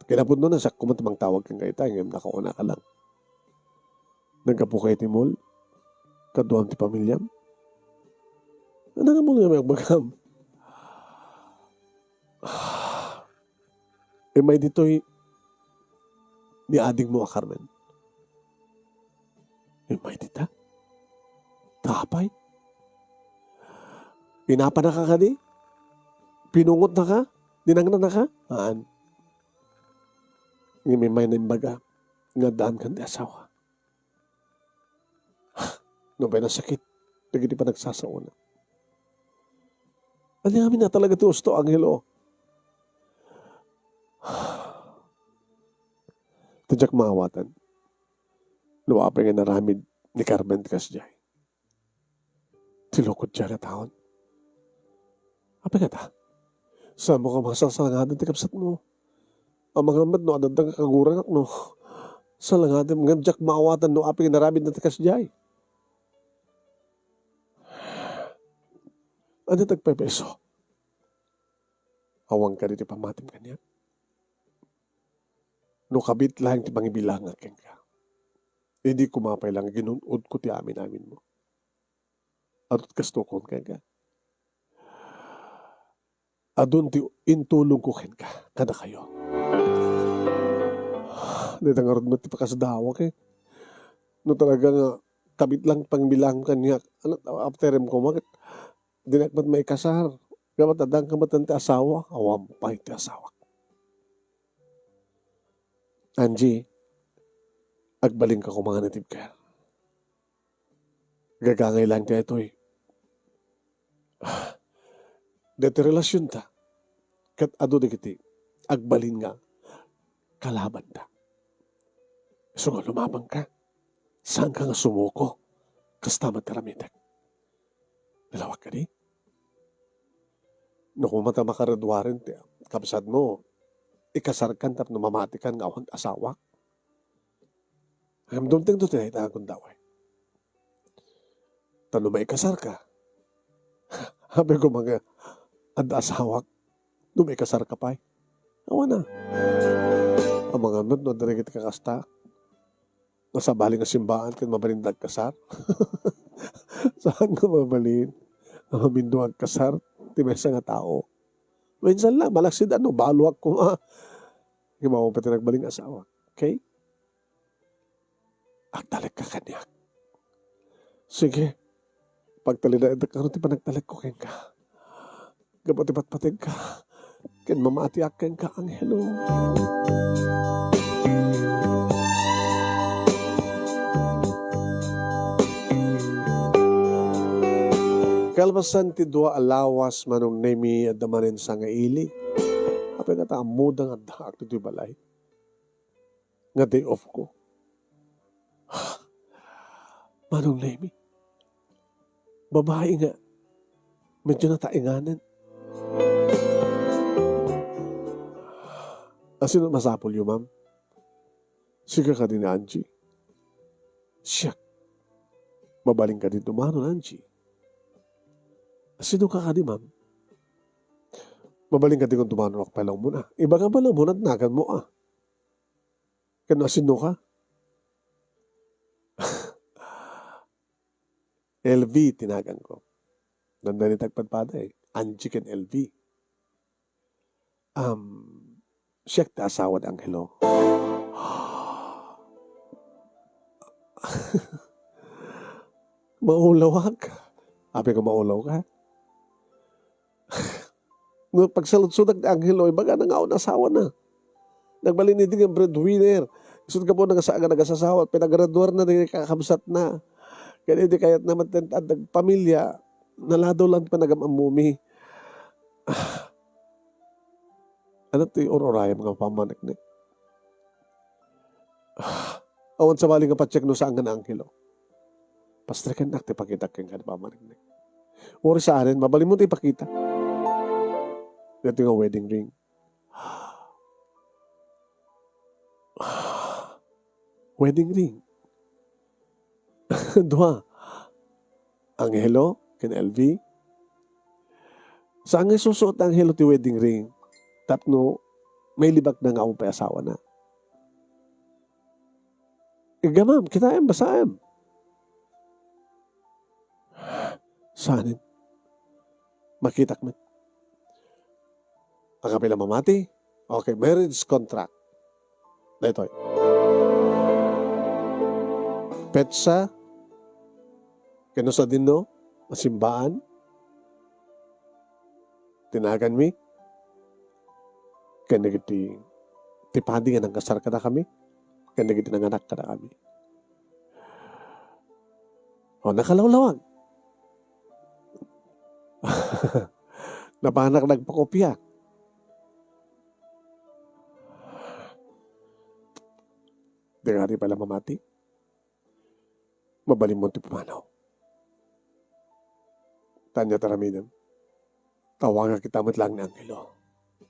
Kinapudno na, siak koma ti mangtawag kenka ita, ngem nakauna ka lang. Naggapuka iti mall? Kaduam ti pamiliam? Ania nga mall nga imbagam? Immay ditoy ni adingmo a Carmen. Immay dita? Apay? Inapanaka kadi? Pinungotnaka? Dinangnanaka? Haan. Ngem immay na imbaga nga addaan kan ti asawa. Nupay nasakit dagiti panagsasaona. Ania ngamin a talaga ti usto, Angelo? Ti diak maawatan no apay nga inaramid ni Carmen ti kasdiay. Ti lukot diay nga taon. Apay ngata? Saanmo nga masasalangadan ti kabsatmo? Amangan met no adda nga kaguranak no salangadan, ngem diak maawatan no apay nga inaramidna ti kasdiay. Ania ti agpaypayso? Awan kadi ti pammatim kaniak? No kabit laeng ti pangibilangak kenka, idi koma pay la nga ginun-odko ti amin-aminmo. Adu ti kastokon kenka. Adun ti intulongko kenka, kadakayo. Dayta ngarud met ti pakasdawak, eh. No talaga nga kabit laeng ti pangibilangam kaniak, ano, after koma ket dinak met maikasar. Gapu ta addaka met ti asawa, awan pay ti asawak. Angie, agbalinka koma nga native ka. Gagangay laeng ti daytoy. Daytoy relasionta ket adu dagiti agbalin nga kalabanta. Isu nga lumabanka, saanka nga sumuko, kasta met ti aramidek. Nalawag kadi? No koma ta makaradwaren ti kabsatmo, ikasarkan tapno mamatikan nga awan asawak? Ngem dumtengto ti dayta nga gundaway. Ta no maikasarka, apay koma nga adda asawak no maikasarka pay? Awan a. Amangan met no adda dagiti kakasta nga sabali nga simbaan ket mabalin da agkasar. Saan nga mabalin nga mamindo agkasar ti maysa nga tao? Minsan la, malaksid, ano, baluak koma. Ngem awan pay ti nagbalin nga asawa. Okay? Agtalekka kaniak. Sige. Pagtalinaedka no ti panagtalekko kenka. Gapu ti patpategka ken mamatiak kenka, Angelo. Kalpasan ti dua a lawas, Manong Nemi, adda manen sangaili. Apay ngata ammoda nga addaak ditoy balay? Nga day off ko. Manong Nemi, babai nga medyo nataenganen. Asino masapulyo, ma'am? Sika kadi ni Angie? Siak. Mabalin kadi dumanon, Angie? Sino ka kadi, ma'am? Mabalin kadi kung dumanon ako pay la umuna. Ibaga pay la umuna, naganmo, a. Ken no asino ka? L V ti naganko. Nanda ni tagpadpada, eh. Angie ken L V. Um, siak ti asawa ni Angelo. Maulawak. Apay nga maulaw ka? No, pagsaludsodak ni Angelo, ibagana nga awan asawana. Nagbalin idi nga breadwinner. Isut' gapu nga sa-, nga nagasasawa, pinagraduarna dagiti kakabsatna. Ken idi kayatna met ti agpamilya, naladaw lang ti panagam-ammumi. Ah. Ania ti ur-urayam nga pammaneknek? Ah, awan sabali nga patiek no saan nga ni Angelo. Pastekennak ti pakitak kenka ti pammaneknek. Uray saanen, mabalinmo ti ipakita. Daytoy nga wedding ring. Wedding ring. Dua. Angelo ken L V. Saan nga isusuot ni Angelo ti wedding ring tapno mailibakna nga awan pay asawana? Iggamam, kitaem, basaem. Saanen. Makitak met. Apay la mamati? Okay, marriage contract. Daytoy. Petsa, ken no sadino, masimbaan, ti naganmi, ken dagiti, ti padi nga nangkasar kadakami, ken dagiti nanganak kadakami. O, nakalawlawag. Napanak nagpakopia. Di nga di pala mamati. Mabalinmo ti pumanaw. Tanya taramidem. Tawagak ita met lang ni Angelo.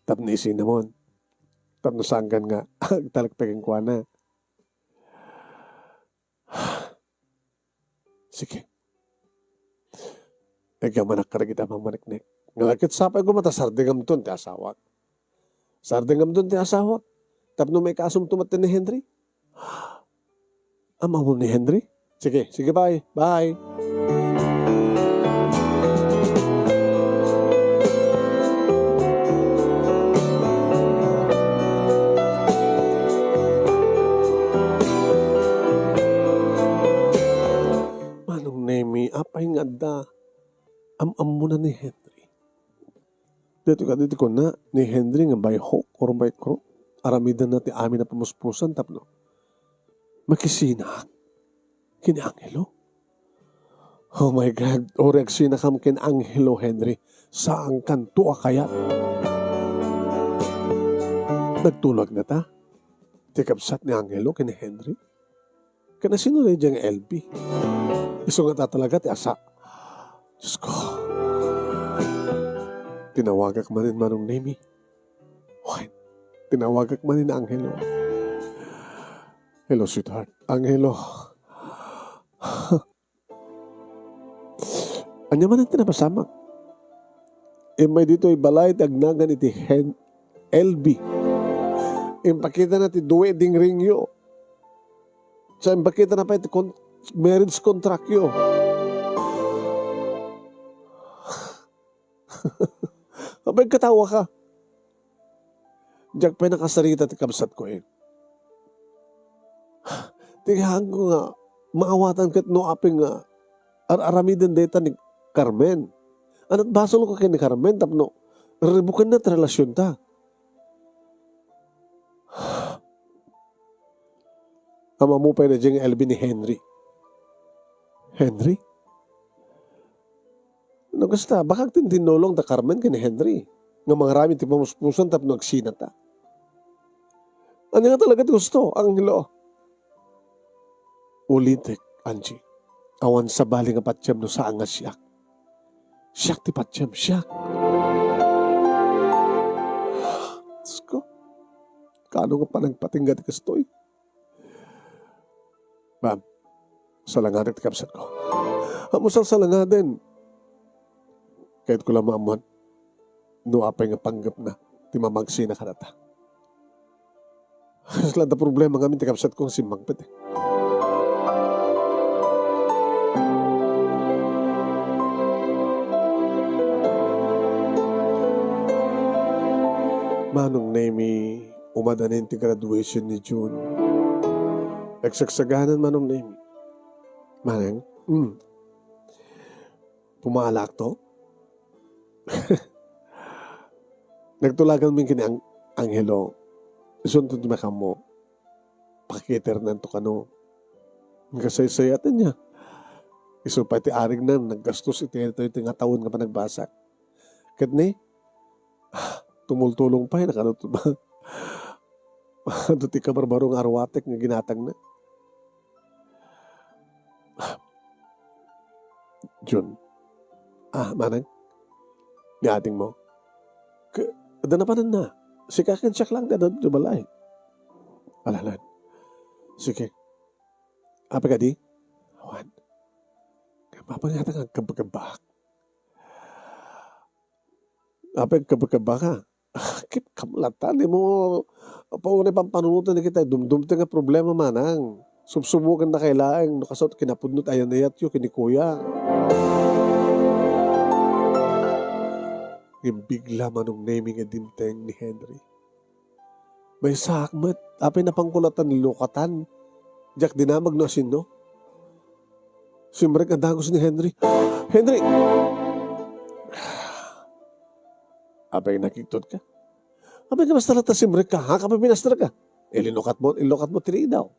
Tapno isinamon. Tapno sanggan nga agtalek pay kenkuana. Sige. Iggamanak kadagiti a mangmaneknek. Nga ket sapay koma ta sardingamton ti asawak. Sardingamton ti asawak. Tapno maikasumto met ni Henry. Am-ammom ni Henry? Sige, sige, bye. Bye. Manong Nemi, apay nga adda? Am-ammona ni Henry. Daytoy kadi ti kunana ni Henry nga by hook or by crook, aramidenna ti amin a pamuspusan tapno makisinaak ken ni Angelo. Oh my God, uray agsinakam ken Angelo, Henry, saankanto a kayat. Nagtulagna ta ti kabsat ni Angelo ken ni Henry. Ken asino daydiay nga L V? Isu ngata talaga ti asa. Diyos ko. Tinawagak manen Manong Nemi. Wait. Tinawagak manen Angelo. Hello, sweetheart. Angelo. Ania manen ti napasamak? Immay ditoy balay ti agnagan iti Hen-, L V. Impakitana ti wedding ringyo. Sa impakitana pay ti con-, marriage contractyo. Apay, katawa ka. Diak pay nakasarita ti kabsatko, eh. Ti kaanko nga maawatan ket no apay nga ar-aramiden dayta ni Carmen. Ania ti basolko ken ni Carmen tapno rebukenna ti relasionta? Am-ammo pay daydiay nga L V ni Henry. Henry? No kasta, bakag ti tinulong da Carmen ken ni Henry nga mangaramid ti pamuspusan tapno agsinata. Ania nga talaga ti gusto, Angelo? Ulitek, Angie. Awan sabali nga patiem no saan nga siak. Siak ti patiem, siak. Diyos ko, kaano nga panagpatingga ti kastoy? Ma'am, salanganak ti kabsatko. Ammo salsalangaden. Kayatko la maammuan no apay nga panggepna ti mamagsina kadata. Kasla da problema ngamin ti kabsatko nga simmangpet, eh. Manong Nemi, umadanin ti graduation ni June. Nagsagsaganan, Manong Nemi. Manang? Mm. Pumaalakto? Nagtulaganmi ken ni Ang-, Angelo. Isunto ti makammo. Pakiternanto kano. Kasaysayatanna. Isu pay ti arigna, naggastos iti, iti, iti nga tawen nga panagbasa. Ket ni, ah, tumultulong pay, nakano to ba? Adu ti kabarbaro nga arwatek nga ginatangna. Jun. Ah, manang? Ni ating mo? K-, adda napananna. Sika ken siak lang ti adda ti balay. Alalan. Sige. Apay kadi? Awan. Kaya mapangata nga agkabakabak. Apay agkabakabaka? Ket kamlatan, dimo paunay pampanunoten dagita dumdumten nga problema, manang. Subsuboken dakayo laeng no kasano ti kinapudno ti ayan-ayatyo ken ni kuya. Ngem bigla, Manong Nemi, nga dimteng ni Henry. Maysaak met, apay napanko latta ni lukatan. Diak dinamag no asino. Simrek a dagus ni Henry. Henry! Apay nakigtot ka? Apay nga basta latta simrek ka, ha? Apay pinaster ka? Ilinukat mo, ilukat mo ti ridaw.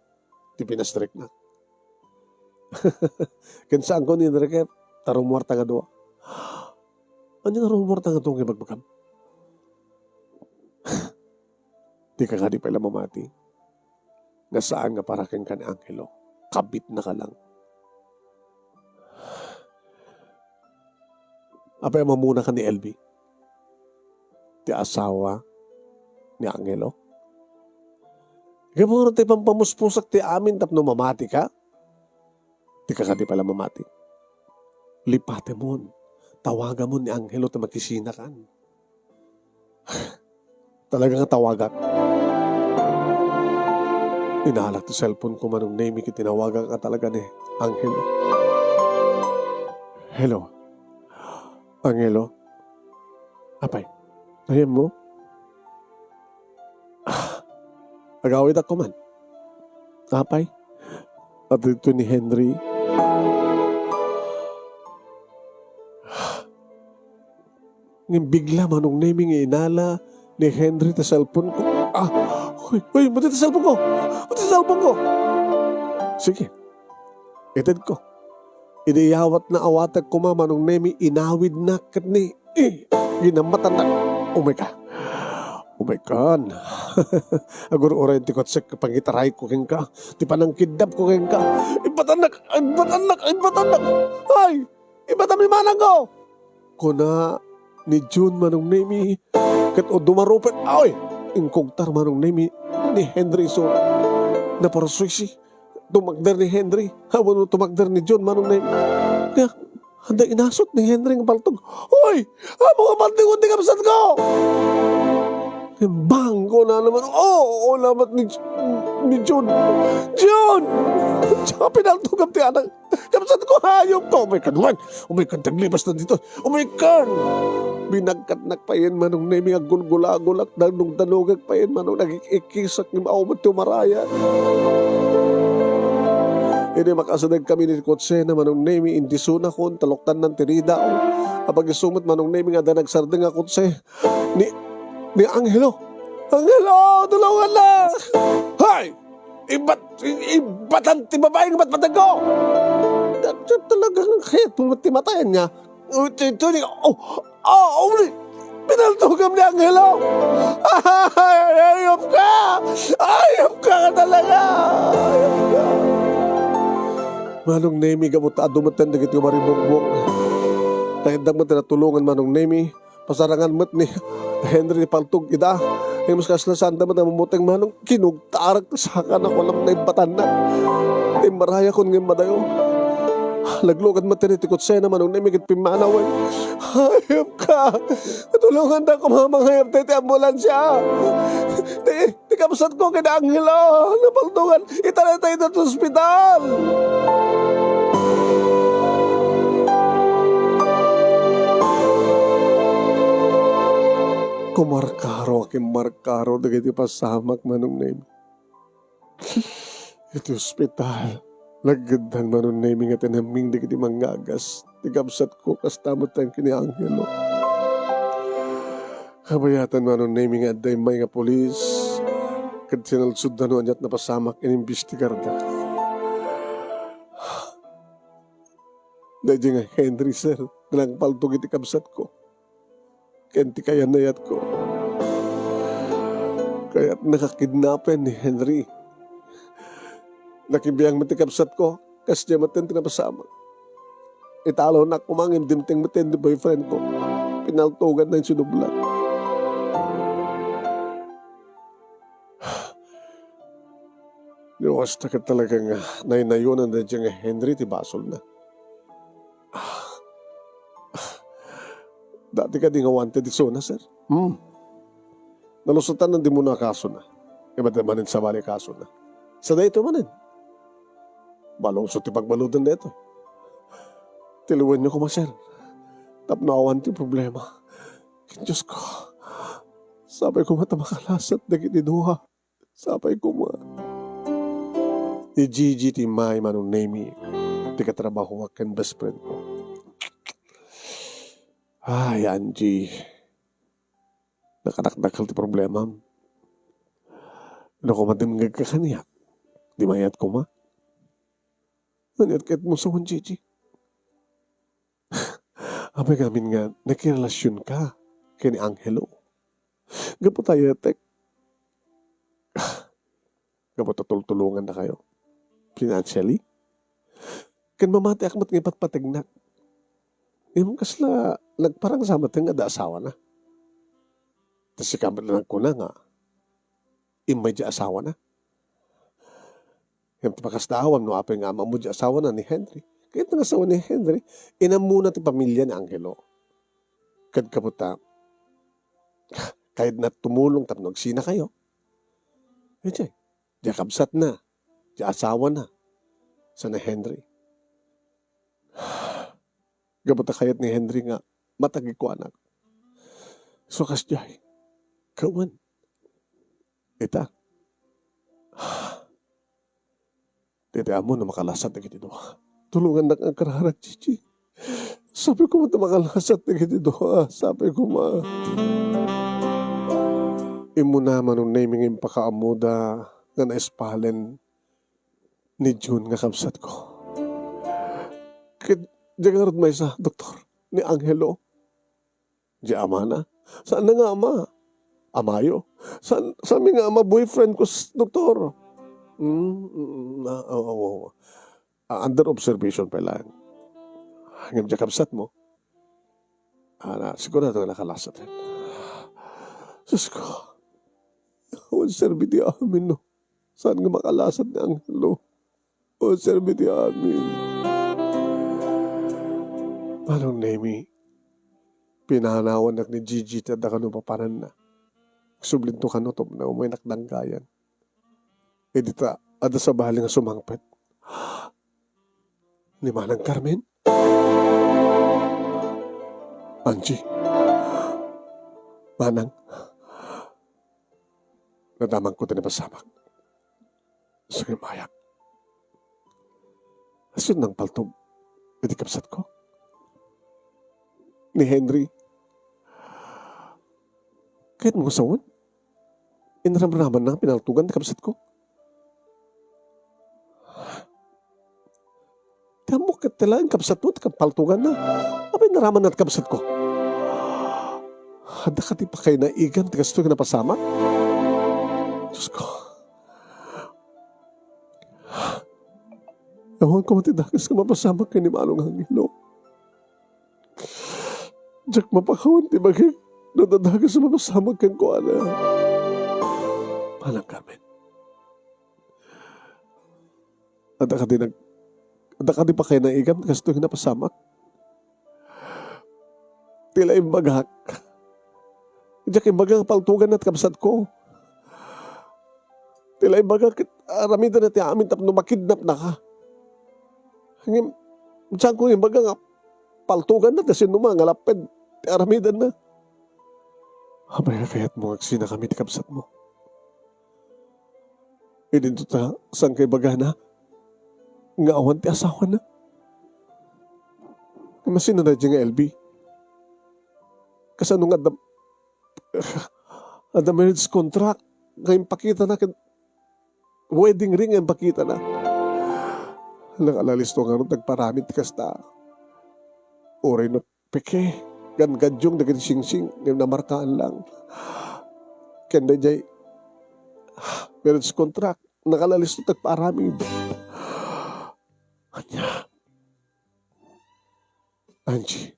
Ti pinastrek na. Ken saanko ni Enrique, ta rumuarta nga dua. Ania nga rumuarta nga dua nga ibagbagam? Dika kadi pay la mamati nga saan nga para kenka ni Angelo. Kabitna ka lang. Apay a mamuna ka ni Elvie, ti asawa ni Angelo? Gapu ti pampamuspusak ti amin tapno mamati ka? Dika kadi pay la mamati. Lipatemon, tawagamon ni Angelo ta makisinakan. Talaga nga tawagak. Inalak ti cellphone ko, Manong Nemi, ket tinawagak nga talaga ni Angelo. Hello. Angelo. Apay, ayan mo? Ah, agawidak ko man. Apay, adto ni Henry. Ngem bigla, Manong Nemi, nga inala ni Henry ti cellphone ko. Ah, hoy, hoy, mati ti cellphone ko! Mati ti cellphone ko! Sige, ited ko. Idi iyawatna, awatek koma, Manong Nemi, inawidna ket ni, eh, ginammatanna. Umay ka. Umay kan. Agur-uray ti kutsek, pangitaray ko kenka. Ti panangkiddap ko kenka. Ibatannak, ibatannak, ibatannak. Ay! Ibatam ni manang ko! Kuna ni Jun, Manong Nemi, ket dumarupet, ay! Inkugtar, Manong Nemi, ni Henry isu. Naparsuisi. Tumakder ni Henry. Awan no tumakder ni Jun, Manong Nemi. Kaya, adda inasut ni Henry nga paltog. Hoy! Amo nga paltog ti kabsat ko! Bang! Kuna naman, oo, oo, lamat ni, ni Jun. Jun! Tsaka pinaltogam ti anak. Kabsat ko, hayop ka! Umay kan, wan! Umay kan, taglipas na dito! Umay kan! Binagkatnak payen, Manong Nemi, aggulgulagulak, danugdanugak payen, Manong, nagik-ikisak, ngem awan met ti umarayat. Idi makasadeg kami ni kotse na, Manong Nemi, indisunakon, taluktannan ti ridaw. Apag-isu met, Manong Nemi, nga adda nagsardeng a kotse. Ni, ni Angelo. Angelo, tulungan na! Hay! Ibat, i-, ibatan ti babaeng matmatag ko! Ta-, ta-, talagang kayat mo ti matayan niya. Oh, ti-, ti-, oh, oh, uli! Pinaltugam ni Angelo! Ay, ayop ka! Ayop ka talaga! Ayop ka! Manong Nemi, gapu ta adu metten dagiti umaribukbok. Naitdak met ti natulongan, Manong Nemi. Pasarangan met ni Henry ti paltog ida. Ngem kasla saan da met a mamuteng, Manong, kinugtarak ti sakana, awan met naibatanna. Timmaray akon ngem madayo. Naglugan met ti kotsena, Manong Nemi, ket pimmanawen. Hayop ka! Tulongan ta koma mangayab ta iti ambulansya. Ti, ti kabsatko ken ni Angelo, napaltogan. Itaraytayda ti ospital. Kumarkaro, kimmarkaro dagiti pasamak, Manong Nemi. Iti ospital, naggeddang, Manong Nemi, nga tinamming dagiti manggagas. Ti kabsatko, kasta met ken ni Angelo. Kabayatan, Manong Nemi, nga adda immay nga pulis. Ket sinalsodda no aniat napasamak, inimbestigarda. Daydiay nga Henry, sir, nga nangpaltog iti kabsatko ken ti kayannayatko. Kayatna nga kidnapen ni Henry. Nakibiang met ti kabsatko, kasdiay met ti napasamak. Italonak koma ngem dimteng met ti boyfriendko. Pinaltoganna insinublat. Luas ta ket talaga nga naynayonan daydiay nga Henry ti basolna. Ah. Ah. Dati kadi nga wanted isuna, sir? Hmm. Nalusotan na di mo na kasona. Iba't manen sabali kasona. Sa dayto manen. Malungsot ti pagbaludan dayto. Tiliwenyo koma, sir. Tapno awan ti problema. Ken Diosko. Sapay koma ta makalasat dagiti dua. Sapay koma. Ni Gigi ti immay, Manong Nemi, ti katrabahoak ken best friend ko. Ay, Angie. Nakadakdakkel ti problemam. No koma dimngegka kaniak, di mayat koma. Aniat ket mo sawen, Gigi? Apay ngamin nga nakirelasionka ken ni Angelo? Gapu ta ayatek. Gapu ta tultulongannakayo financially. Ken mamatiak met nga ipatpategnak. Ngem kasla nagparangsa met nga adda asawana. Ta sika met la nagkuna nga immay di asawana. Ngem ti pakasdaawam no apay nga ammo di asawana ni Henry. Kayatna nga asawa ni Henry, inammona ti pamilya ni Angelo. Ket gapu ta, kayatna tumulong tapno agsinakayo. Idiay, di kabsatna, di asawana, sa ni Henry. Gapu ta kayat ni Henry nga matagikuanak. So, kasdiay, kawan, ita. Dayta ammo no makalasat dagiti dua. Tulongannak nga agkararag, Gigi. Sapay koma ta makalasat dagiti dua. Sapay koma. Immuna, Manong Nemi, nga impakaammoda nga naispalen ni June nga kabsatko. Ket diay ngarud maysa, Doktor, ni Angelo. Di amana? Saanna nga ama? Amayo? Saan, saanmi nga ama? Boyfriend ko, s-, doktor. Mm, mm, mm. Ah, oo, oo, oo. Ah, under observation pa lang. Ngem diay kabsatmo? Ah, na, sigurado nga nakalasat. Sus ko. Awan serbi ti amin, no? Saan nga makalasat ni Angelo? O, serbi ti amin. Manong Nemi, pinanawannak ni Gigi ti adda kano papananna. Agsublinto kano tapno umaynak danggayan. Idi ta, adda sabali nga sumangpet. Ni Manang Carmen? Angie. Manang. Nadamagko ti napasamak. Sumimmayak. Asino nangpaltog iti kabsatko? Ni Henry. Kayatmo sawen? Inramramanna nga pinaltogan ti kabsatko? Ti ammok ket ti laeng kabsatmo ti kampaltoganna. Apay naramanna ti kabsatko? Adda kadi pakaynaigan ti kastoy nga napasamak? Diosko. Awan koma ti dakes nga mapasamak ken ni Manong Angelo. Diak mapakawan ti bagik no adda dakes nga mapasamak kenkuana. Manang Carmen, adda kadi nag-, adda kadi pakainaigam kastoy nga napasamak? Ti la imbagak, diak imbaga nga paltuganna ti kabsatko. Ti la imbagak, aramidna ti amin tapno makidnapnaka. Ngem, diak imbaga nga paltuganna ti sinnuma nga lapped ti aramidenna. Apay a kayatmo nga agsinakami ti kabsatmo? Idinto ta saan nga ibagana nga awan ti asawana. Masino daydiay nga L B? Kasano nga adda, adda marriage contract nga impakitana ken wedding ring nga impakitana? Nakalalisto ngarud ti agparamid ti kasta. Uray no peke, gangadyong dagiti singsing nga namarkaan lang. Ken daydiay marriage contract, nakalalisto ti agparamid. Ania? Angie,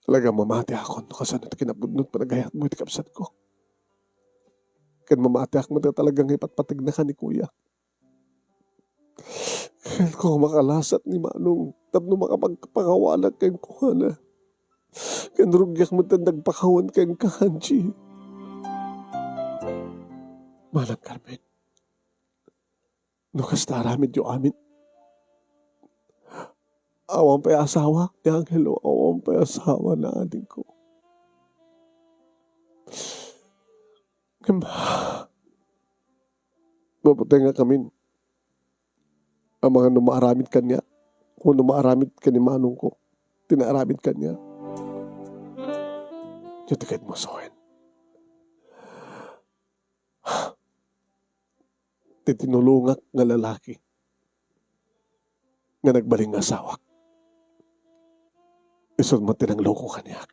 talaga mamatiakon no kasano ti kinapudno ti panagayatmo iti kabsatko. Ken mamatiak met talaga nga ipatpategnaka ni Kuya. Ken koma kalasat ni Manong tapno makapagpakawanak kenkuana. Ken rugiak met ti agpakawan kenka, Angie. Manang Carmen, no kasta aramidyo amin, awan pay asawa ni Angelo, awan pay asawa na adingko. Ngem, mapatay nga kamin a mangano maaramid kaniak, wenno maaramid ken ni manongko ti naaramid kaniak. Diyo ti kayatmo sawen. Ti tinulongak nga lalaki nga nagbalin nga asawak, isu met ti nangloko kaniak.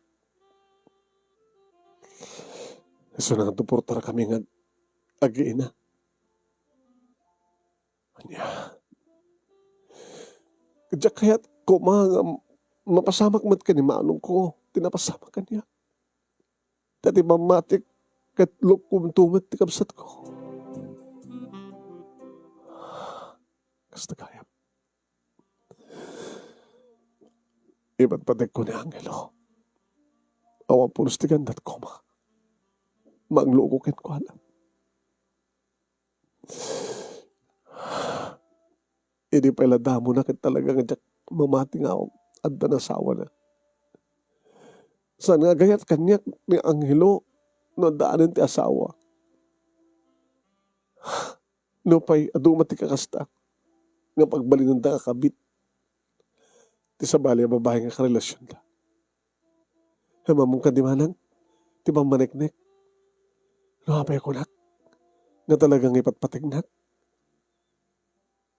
Isu nga nagsuportar kami nga ag-, agiina. Ania? Diak kayat koma nga mapasamak met ken ni manongko ti napasamak kaniak. Ta ti pammatik ket lukkomto met ti kabsatko. Kasta gayam. Ipatpategko ni Angelo. Awan pulos ti gandat koma. Mangloko kenkuana. Idi pay la damona ket talaga nga diak mamati nga adda asawana. Saan nga agayat kaniak ni Angelo no addaanen ti asawa? Nupay adu met ti kakasta nga pagbalinenda a kabit ti sabali a babai nga karelasionda. Ammom kadi manang ti pammaneknek? No apay a kunak nga talaga nga ipatpategnak?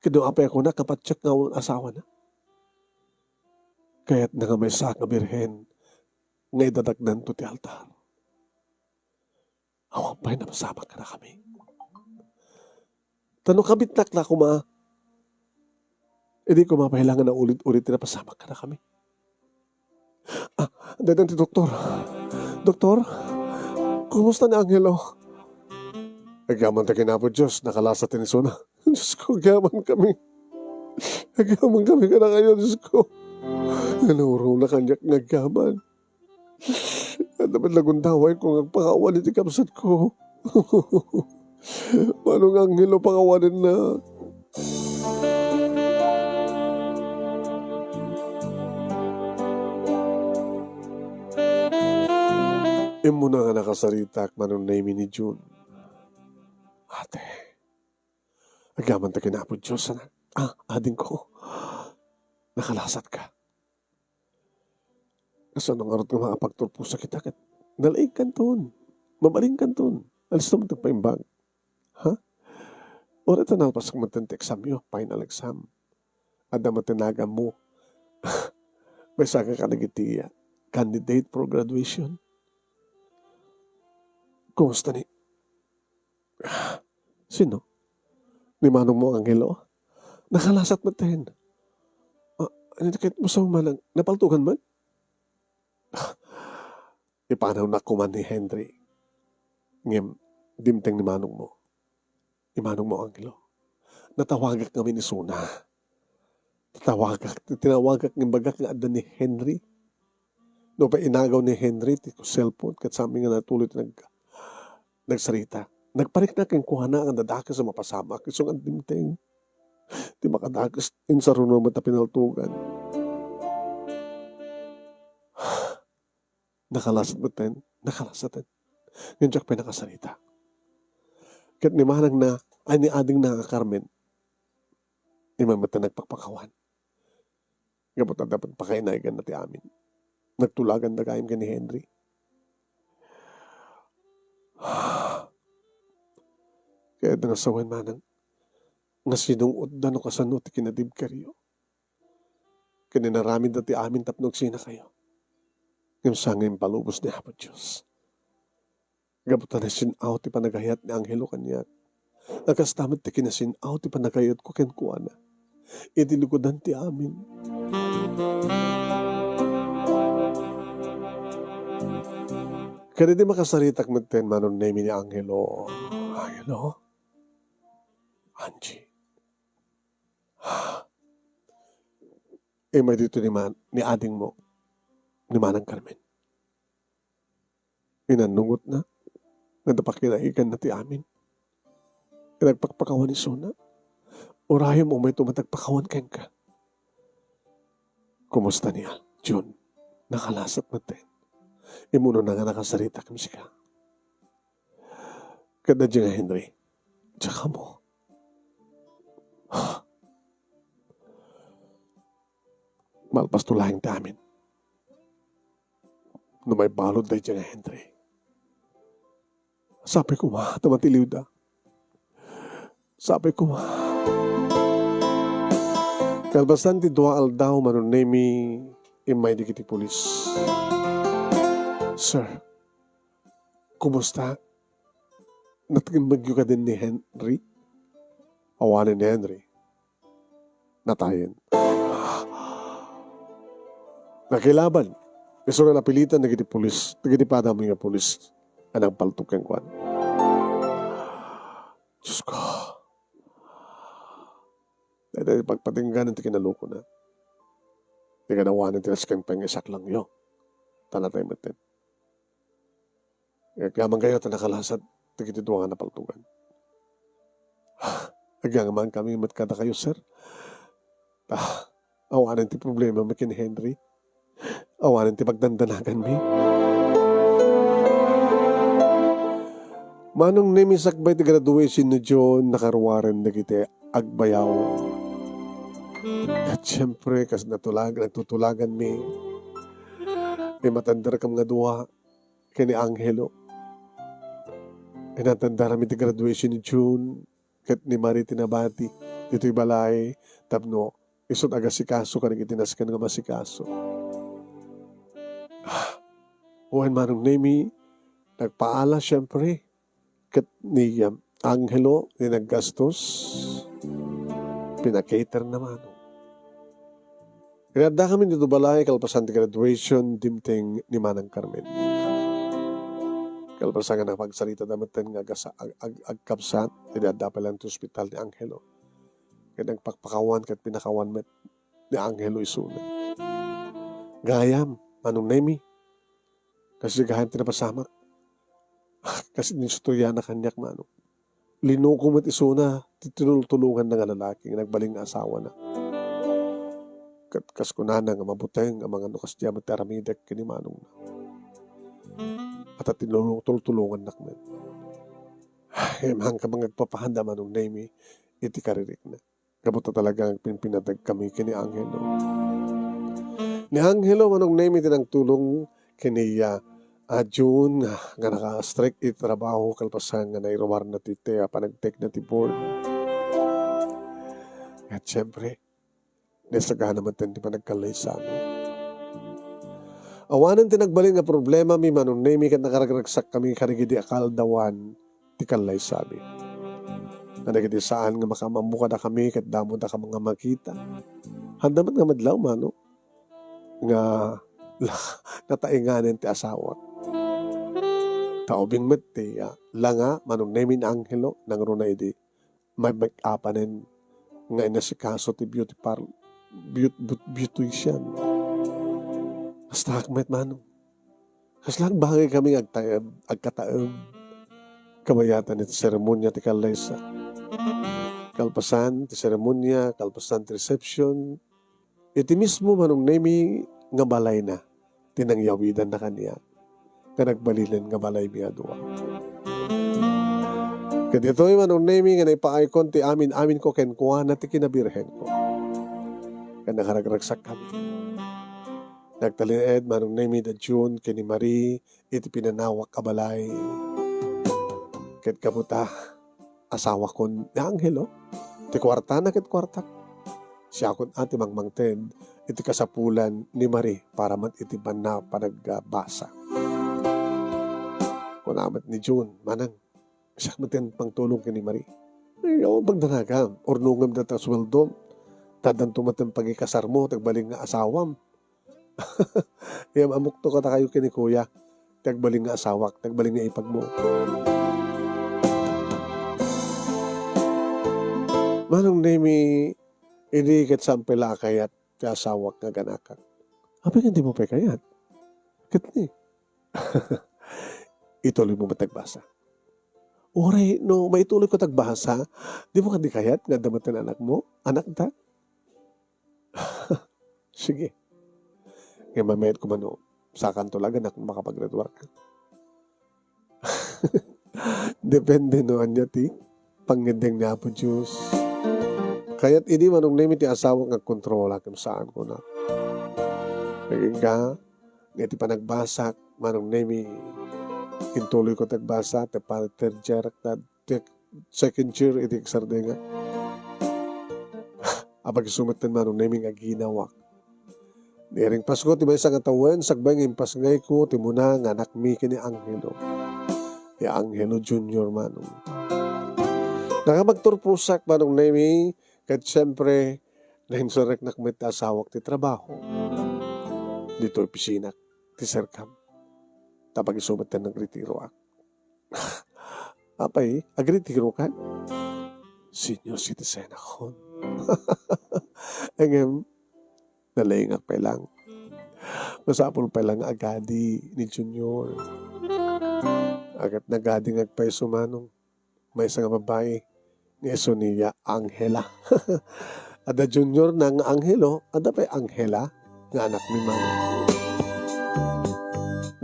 Ken no apay a kunak nga patiek nga awan asawana? Kayatna nga maysa nga birhen nga idadaknanto ti altar. Awan pay napasamak kadakami. Ta no kabitnak la koma, idi koma pay la nga naulit-ulit ti napasamak kadakami. Ah, daytan ti doktor. Doktor, kumusta ni Angelo? Agyaman ta ken Apo Dios, nakalasat ti isuna. Diosko, agyaman kami. Agyaman kami kadakayo, Diosko. Nanurong na kaniak nga agyaman. Adda met la gundawayko nga agpakawan iti kabsatko. Manong Angelo, pakawanennak. Immuna nga nakasaritak, Manong Nemy, ni June. Ate, agyaman ta ken Apo Dios, anak. Ah, adingko. Nakalasatka. Kasano ngarud nga makapagturposak ita ket nalaingkanton, mabalinkanton, alisto met ti paimbag. Ha? Uray ta napasak met ti examyo, final exam. Adda met ti naganmo. Maysa ka kadagiti candidate for graduation. Kumusta ni Sino? Ni manongmo, Angelo? Nakalasat met ten. Ah, ano ket mo sa manang napaltugan man? Ipanawnak koma ni Henry. Ngem, dimteng ni manongmo. Ni manongmo, Angelo. Natawagak ngamin isuna. Tatawagak, tinawagak ngem imbagak nga adda ni Henry. No, painagaw ni Henry ti cellphone, ket saan nga natuloy ti nag-, nagsarita. Nagpariknak kenkuana nga dadakes a mapasamak, isu nga dimteng ti makadakes, insaruno met a pinaltugan. Nakalasat met ten, nakalasat ten. Ngem diak pay nakasarita. Ket ni manangna, ay, ni adingna nga Carmen, immay met a nagpakpakawan. Gapu ta dapat pakainaganna ti amin. Nagtulaganda gayam ken ni Henry. Kayatna nga sawen manang nga sinung-otda no kasano ti kinadibkeryo. Ken inaramidda ti amin tapno agsinakayo. Ngem saan nga impalubos ni Apo Dios. Gapu ta nasin-aw ti panagayat ni Angelo kaniak. A kasta met ti kinasin-aw ti panagayatko kenkuana. Iti likudan ti amin. Ken idi makasaritak met ten, Manong Nemy, ni Angelo. Angelo? Angie. Immay ditoy ni man-, ni adingmo, ni Manang Carmen. Inannungotna, nga adda pakinaganna ti amin. Nagpakpakawan isuna. Urayem, umayto met agpakawan kenka. Kumusta ni Al-, Jun? Nakalasat met ten. Immunona nga nakasarita ken sika. Ket adda nga Henry. Tsaka mo. Malpasto laeng ti amin. No maibalud daydiay nga Henry. Sapay koma, ta matiliwda. Sapay koma. Kalpasan ti dua aldaw, Manong Nemy, immay dagiti pulis. Sir, kumusta? Natnemmegyo kadin ni Henry? Awanen ni Henry. Natayen. Nakilaban. Isu nga napilitan dagiti pulis, dagiti padami nga pulis a nagpaltok kenkuana. Diyos ko. Daytoy pagpatinggan ti kinalukona. Di kanawanen ti nasken pay nga isaklangyo. Ta natay met ten. Agyamankayo ta nakalasat dagiti dua nga napaltogan. Agyamankami met kadakayo, sir. Ah, awanen ti problemami ken Henry. Awanen ti pagdandanaganmi. Manong Nemy, sakbay ti graduation ni Jun, nakaruaren dagiti agbayaw. Ket siempre, kas natulag-, nagtutulaganmi, imatenderkam nga dua ken ni Angelo. Inatenderami ti graduation ni Jun ket ni Marie ti nabati ditoy balay tapno isu ti agasikaso kadagiti nasken nga masikaso. Ah, wen, Manong Nemy, nagpaala, siempre, ket ni, um, Angelo ti naggastos, pina-cater na, Manong. Inaddakami ditoy balay kalpasan ti graduation, dimteng ni Manang Carmen. Kalpasan nga napagsaritada metten nga agasa-, ag-, ag-, agkabsat, idi adda pay laeng ti ospital ni Angelo. Ket nagpakpakawan ket pinakawan met ni Angelo isuna. Gayam, Manong Nemy, kas gayam ti napasamak. Kas inistorya na kaniak, Manong. Linuko met isuna ti tinultulonganna nga lalaki nga nagbalin nga asawana. Ket kas kunana nga mabuteng a mangano kasdiay met ti aramidek ken ni manongna. Ata tinulong-, tultulongannak met. Ay, mankam nga agpapaanda, Manong Nemy, iti karirikna. Gapu ta talaga nga agpinpinateg kami ken ni Angelo. Ni Angelo, Manong Nemy, ti nangtulong ken ni, ah, ah, Jun nga, nga naka-strike iti trabaho kalpasan nga nairuarna ti, ti, ah, panagtekna ti board. Ket siempre, naisagana met ti panagkallaysami. Awanen ti nagbalin nga problemami, Manong Nemy, ket nakaragsakkami kadagidi a kaaldawan ti kallaysami. Kadagiti saan nga makaammo kadakami ket damo dakami nga makita. Haanda met nga madlaw, Manong, nga la-, nataenganen ti asawak. Ta ubing met ti, ah, langa, Manong Nemi, ni Angelo, nangruna idi may make-upanen nga inasikaso ti beauty par-, beau-, beau-, beautician. Kastaak met, Manong. Kasla agbagay kami nga agtaem, agkataem. Kabayatan iti seremonia ti kallaysa. Kalpasan ti seremonia, kalpasan ti reception, iti mismo, Manong Nemi, nga balayna ti nangyawidanna kaniak, nga nagbalinen nga balaymi a dua. Ket ditoy, Manong Nemi, nga naipaaykon ti amin-aminko kenkuana ti kinabirhenko. Ket nakaragragsakkami. Nagtalinaed, Manong Nemi, da June ken ni Marie iti pinanawak a balay. Ket kabuta, asawakon ni Angelo, ti kuartana ket kuartak. Siakon a ti mangmangted iti kasapulan ni Marie para met iti banna panagbasa. Kuna met ni June, "Manang, siak met ti pangtulong ken ni Marie." "Ay, awan pagdanagan, urnongem dayta a sueldom. Ta addanto met ti pagikasarmo, ti agbalin nga asawam." Ngem ammok to kadakayo ken ni Kuya, ti agbalin nga asawak, ti agbalin nga ipagmo. Manong Nemi, idi ket saan pay la a kayat ti asawak nga aganakak. Apay ngem dimo pay kayat? Ket ni, ituloymo met ti agbasa. Uray no maituloyko ti agbasa, dimo kadi kayat nga adda met ti anakmo? Anakda? Sige. Ngem mamayat ko man, no, sakanto laeng a makapag-red work. Depende no ania ti pangngeddeng ni Apo Dios. Kayat idi, Manong Nemi, ti asawak nga agkontrola ken saan ko na. Nagingga, nga iti panagbasak, Manong Nemi, intuloy ko ti agbasa, ti pa-, third year, ta-, ti second year iti Sardinga. Apag isu met ti Manong Nemi nga aginawak. Nairing Pasko ti maysa nga tawen, sakbay nga impasngayko ti muna nga anakmi ken ni Angelo. Ni Angelo Junior, Manong. Nakapagturposak, Manong Nemi, ket siempre, nainsereknak met ti asawak ti trabaho. Ditoy opisinak, ti serkam. Ta apag isu met ti nagretiroak. Apay, agretirokan? Senior citizen akon. Ngem, nalaingak pay lang. Masapul pay lang nga agadi ni Junior. Ket nagadi nga agpayso, Manong. Maysa nga babai, nga isu ni Angela. Adda Junior na nga Angelo, adda pay Angela nga anakmi, Manong.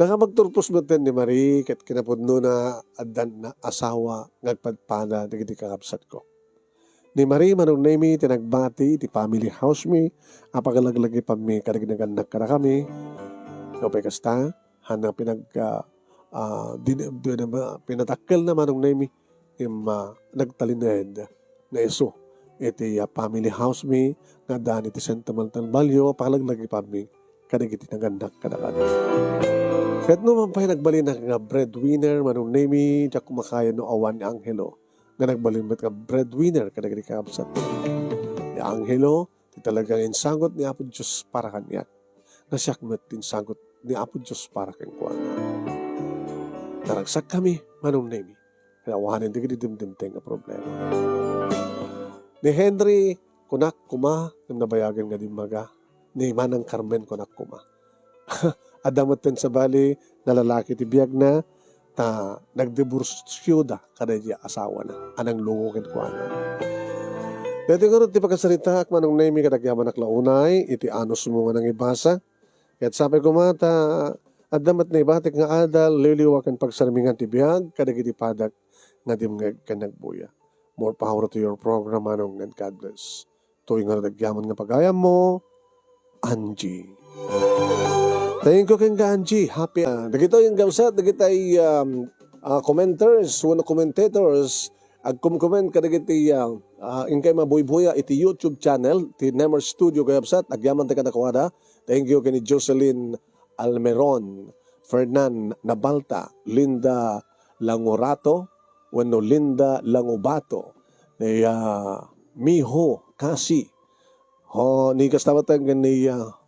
Nakapagturpos metten ni Marie ket kinapudnona, adda na asawa nga agpadpada dagiti kakabsatko. Ni Marie, Manong Nemi, ti nagbati iti family house mi a pagalaglagipanmi kadagiti nagannak kadakami. Nupay kasta, haan pinag-, ah, ah, din-, din-, pinadakkelna, Manong Nemi, ngem, ah, nagtalinaed nga isu iti, ah, family house mi nga addaan iti sentimental value a pagalaglagipanmi kadagiti nagannak kadakami. Ket no man pay nagbalinak nga breadwinner, Manong Nemi, diak makayan no awan ni Angelo nga nagbalin met nga breadwinner kadagiti kakabsat. Ni Angelo, ti talaga nga insagut ni Apo Dios para kaniak, nga siak met ti insagut ni Apo Dios para kenkuana. Naragsakkami, Manong Nemi, ket awanen dagiti dimdimteng nga problema. Ni Henry, kunak koma, ngem nabayagen nga dimmaga. Ni Manang Carmen, kunak koma. Adda metten sabali, nalalaki ti biagna, ta nagdiborsioda kadaydi asawana a nanglungo kenkuana. Daytoy ngarud ti pakasaritaak, Manong Nemi, ket agyamanak la unay iti anusmo nga nangibasa. Ket sapay koma ta adda met naibatik nga adal, liwliwa ken pagsarmingan ti biag kadagiti padak nga dimngeg ken nagbuya. More power to your program, Manong, and God bless. Toy nga nagyaman nga pagayammo, Angie. Thank you kenka, Angie. Happy, ah, dagitoy nga kabsat, dagitay, um, ah, commenters, wenno commentators, agkomcomment kadagiti, ah, ah, inkay mabuybuya iti YouTube channel ti Nemer Studio, kakabsat, agyaman ti kadakuada. Thank you ken ni Jocelyn Almeron, Fernan Nabalta, Linda Langorato, wenno Linda Langobato, ni, ah, Miho Kasi. Ho, ni kasta met ken ni, ah,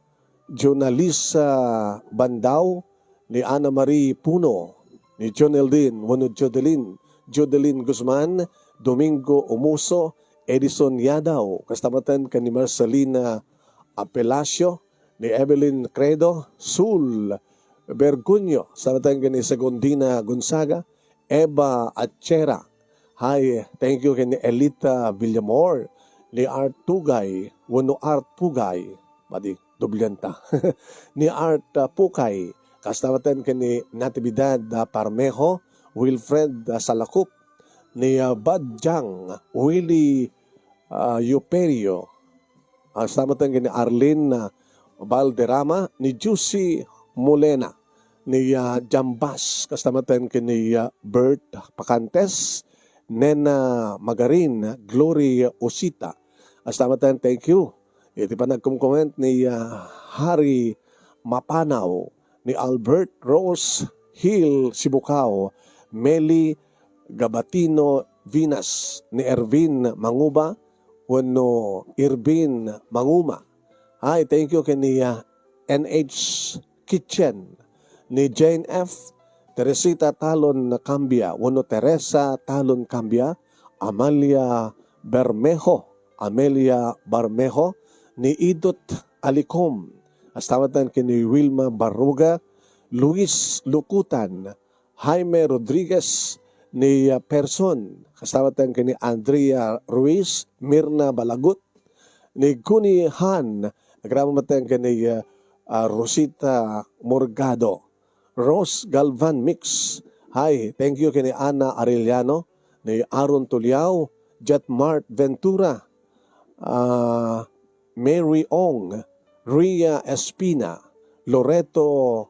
Jonalisa Bandao, ni Ana Marie Puno, ni John Eldin, wenno Jodelin, Jodelin Guzman, Domingo Umuso, Edison Yadaw, kasta met ken ni Marcelina Apelacio, ni Evelyn Credo, Sul Bergunio, kasta met ken ni Segundina Gonzaga, Eva Achera. Hi, thank you ken ni Elita Villamor, ni Art Tugay, wenno Art Pugay. Madi, doblianta. Ni Art, ah, Pukay, kasta met ken ni Natividad, ah, Parmejo, Wilfred, ah, Salacup, ni, ah, Badjang, Willie, ah, Yuperio, kasta met ken ni Arlene, ah, Valderrama, ni Juicy Molena, ni, ah, Jambas, kasta met ken ni, ah, Bert Pacantes, Nena Magarin, Glory Osita. Kasta met, thank you. Iti panagkumkument ni, ah, Harry Mapanaw, ni Albert Rose Hill Sibukaw, Meli Gabatino Vinas, ni Ervin Manguba, wenno Irvin Manguma. Hi, thank you ken ni, ah, N H Kitchen, ni Jane F, Teresita Talon Cambia, wenno Teresa Talon Cambia, Amalia Bermejo, Amelia Bermejo, ni Idot Alicom, kasta met ken ni Wilma Barruga, Luis Lukutan, Jaime Rodriguez, ni, ah, Person, kasta met ken ni Andrea Ruiz, Mirna Balagut, ni Guni Han, agraman met ken ni, ah, ah, Rosita Morgado, Rose Galvan Mix. Hi, thank you ken ni Ana Arellano, ni Aaron Tuliao, Jetmart Ventura, ah, Mary Ong, Ria Espina, Loreto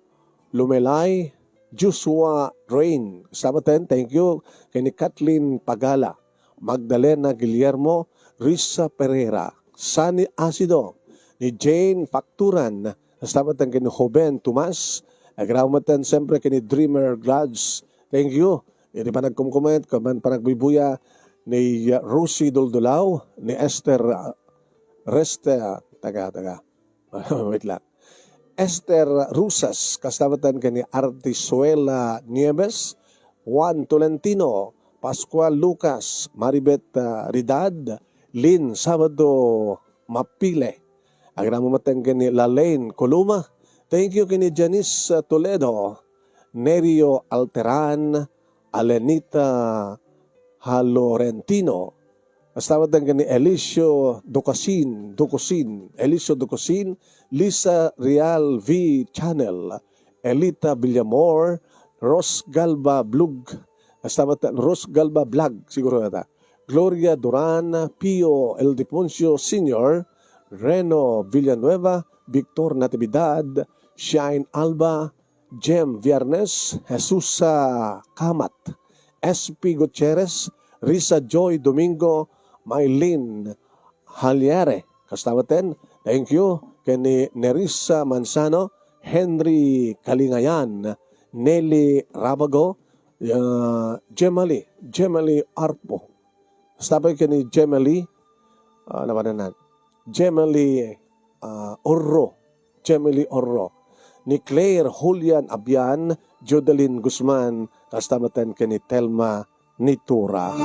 Lumelay, Joshua Rain. Kasta met, thank you ken ni Kathleen Pagala, Magdalena Guillermo, Risa Pereira, Sunny Asido, ni Jane Facturan, kasta met ken ni Joven Tomas, agraman met siyempre ken ni Dreamer Glads. Thank you. Iti panagkumkument, ken panagbubuya ni, uh, Rosie Duldulao, ni Esther, uh, Reste, taga, taga. Wait lang. Esther Rusas, kasta met ken ni Artisuela Nieves, Juan Tolentino, Pascual Lucas, Maribet, ah, Ridad, Lin Sabado Mapile. Agraman met ken ni Lalaine Coloma. Thank you ken ni Janice, ah, Toledo, Nerio Alteran, Alenita Halorentino. Kasta met ken ni Elicio Ducasin, Ducusin, Elicio Ducusin, Lisa Real V Channel, Elita Villamor, Ros Galba Blog, kasta met Ros Galba Vlog, siguro ata. Gloria Duran, Pio Ildefonso Senior, Reno Villanueva, Victor Natividad, Shine Alba, Jem Viernes, Jesusa Kamat, S P Gutierrez, Risa Joy Domingo, Mylene Haliere, kasta met, thank you ken ni Nerissa Manzano, Henry Kalingayan, Nelly Rabago, ah, Jemali, Jemali Arpo. Kasta met ken ni Jemali, ah, napanan, Jemali, ah, Orro, Jemali Orro, ni Claire Julian Abian, Jodeline Guzman, kasta met ken ni Telma Nitura.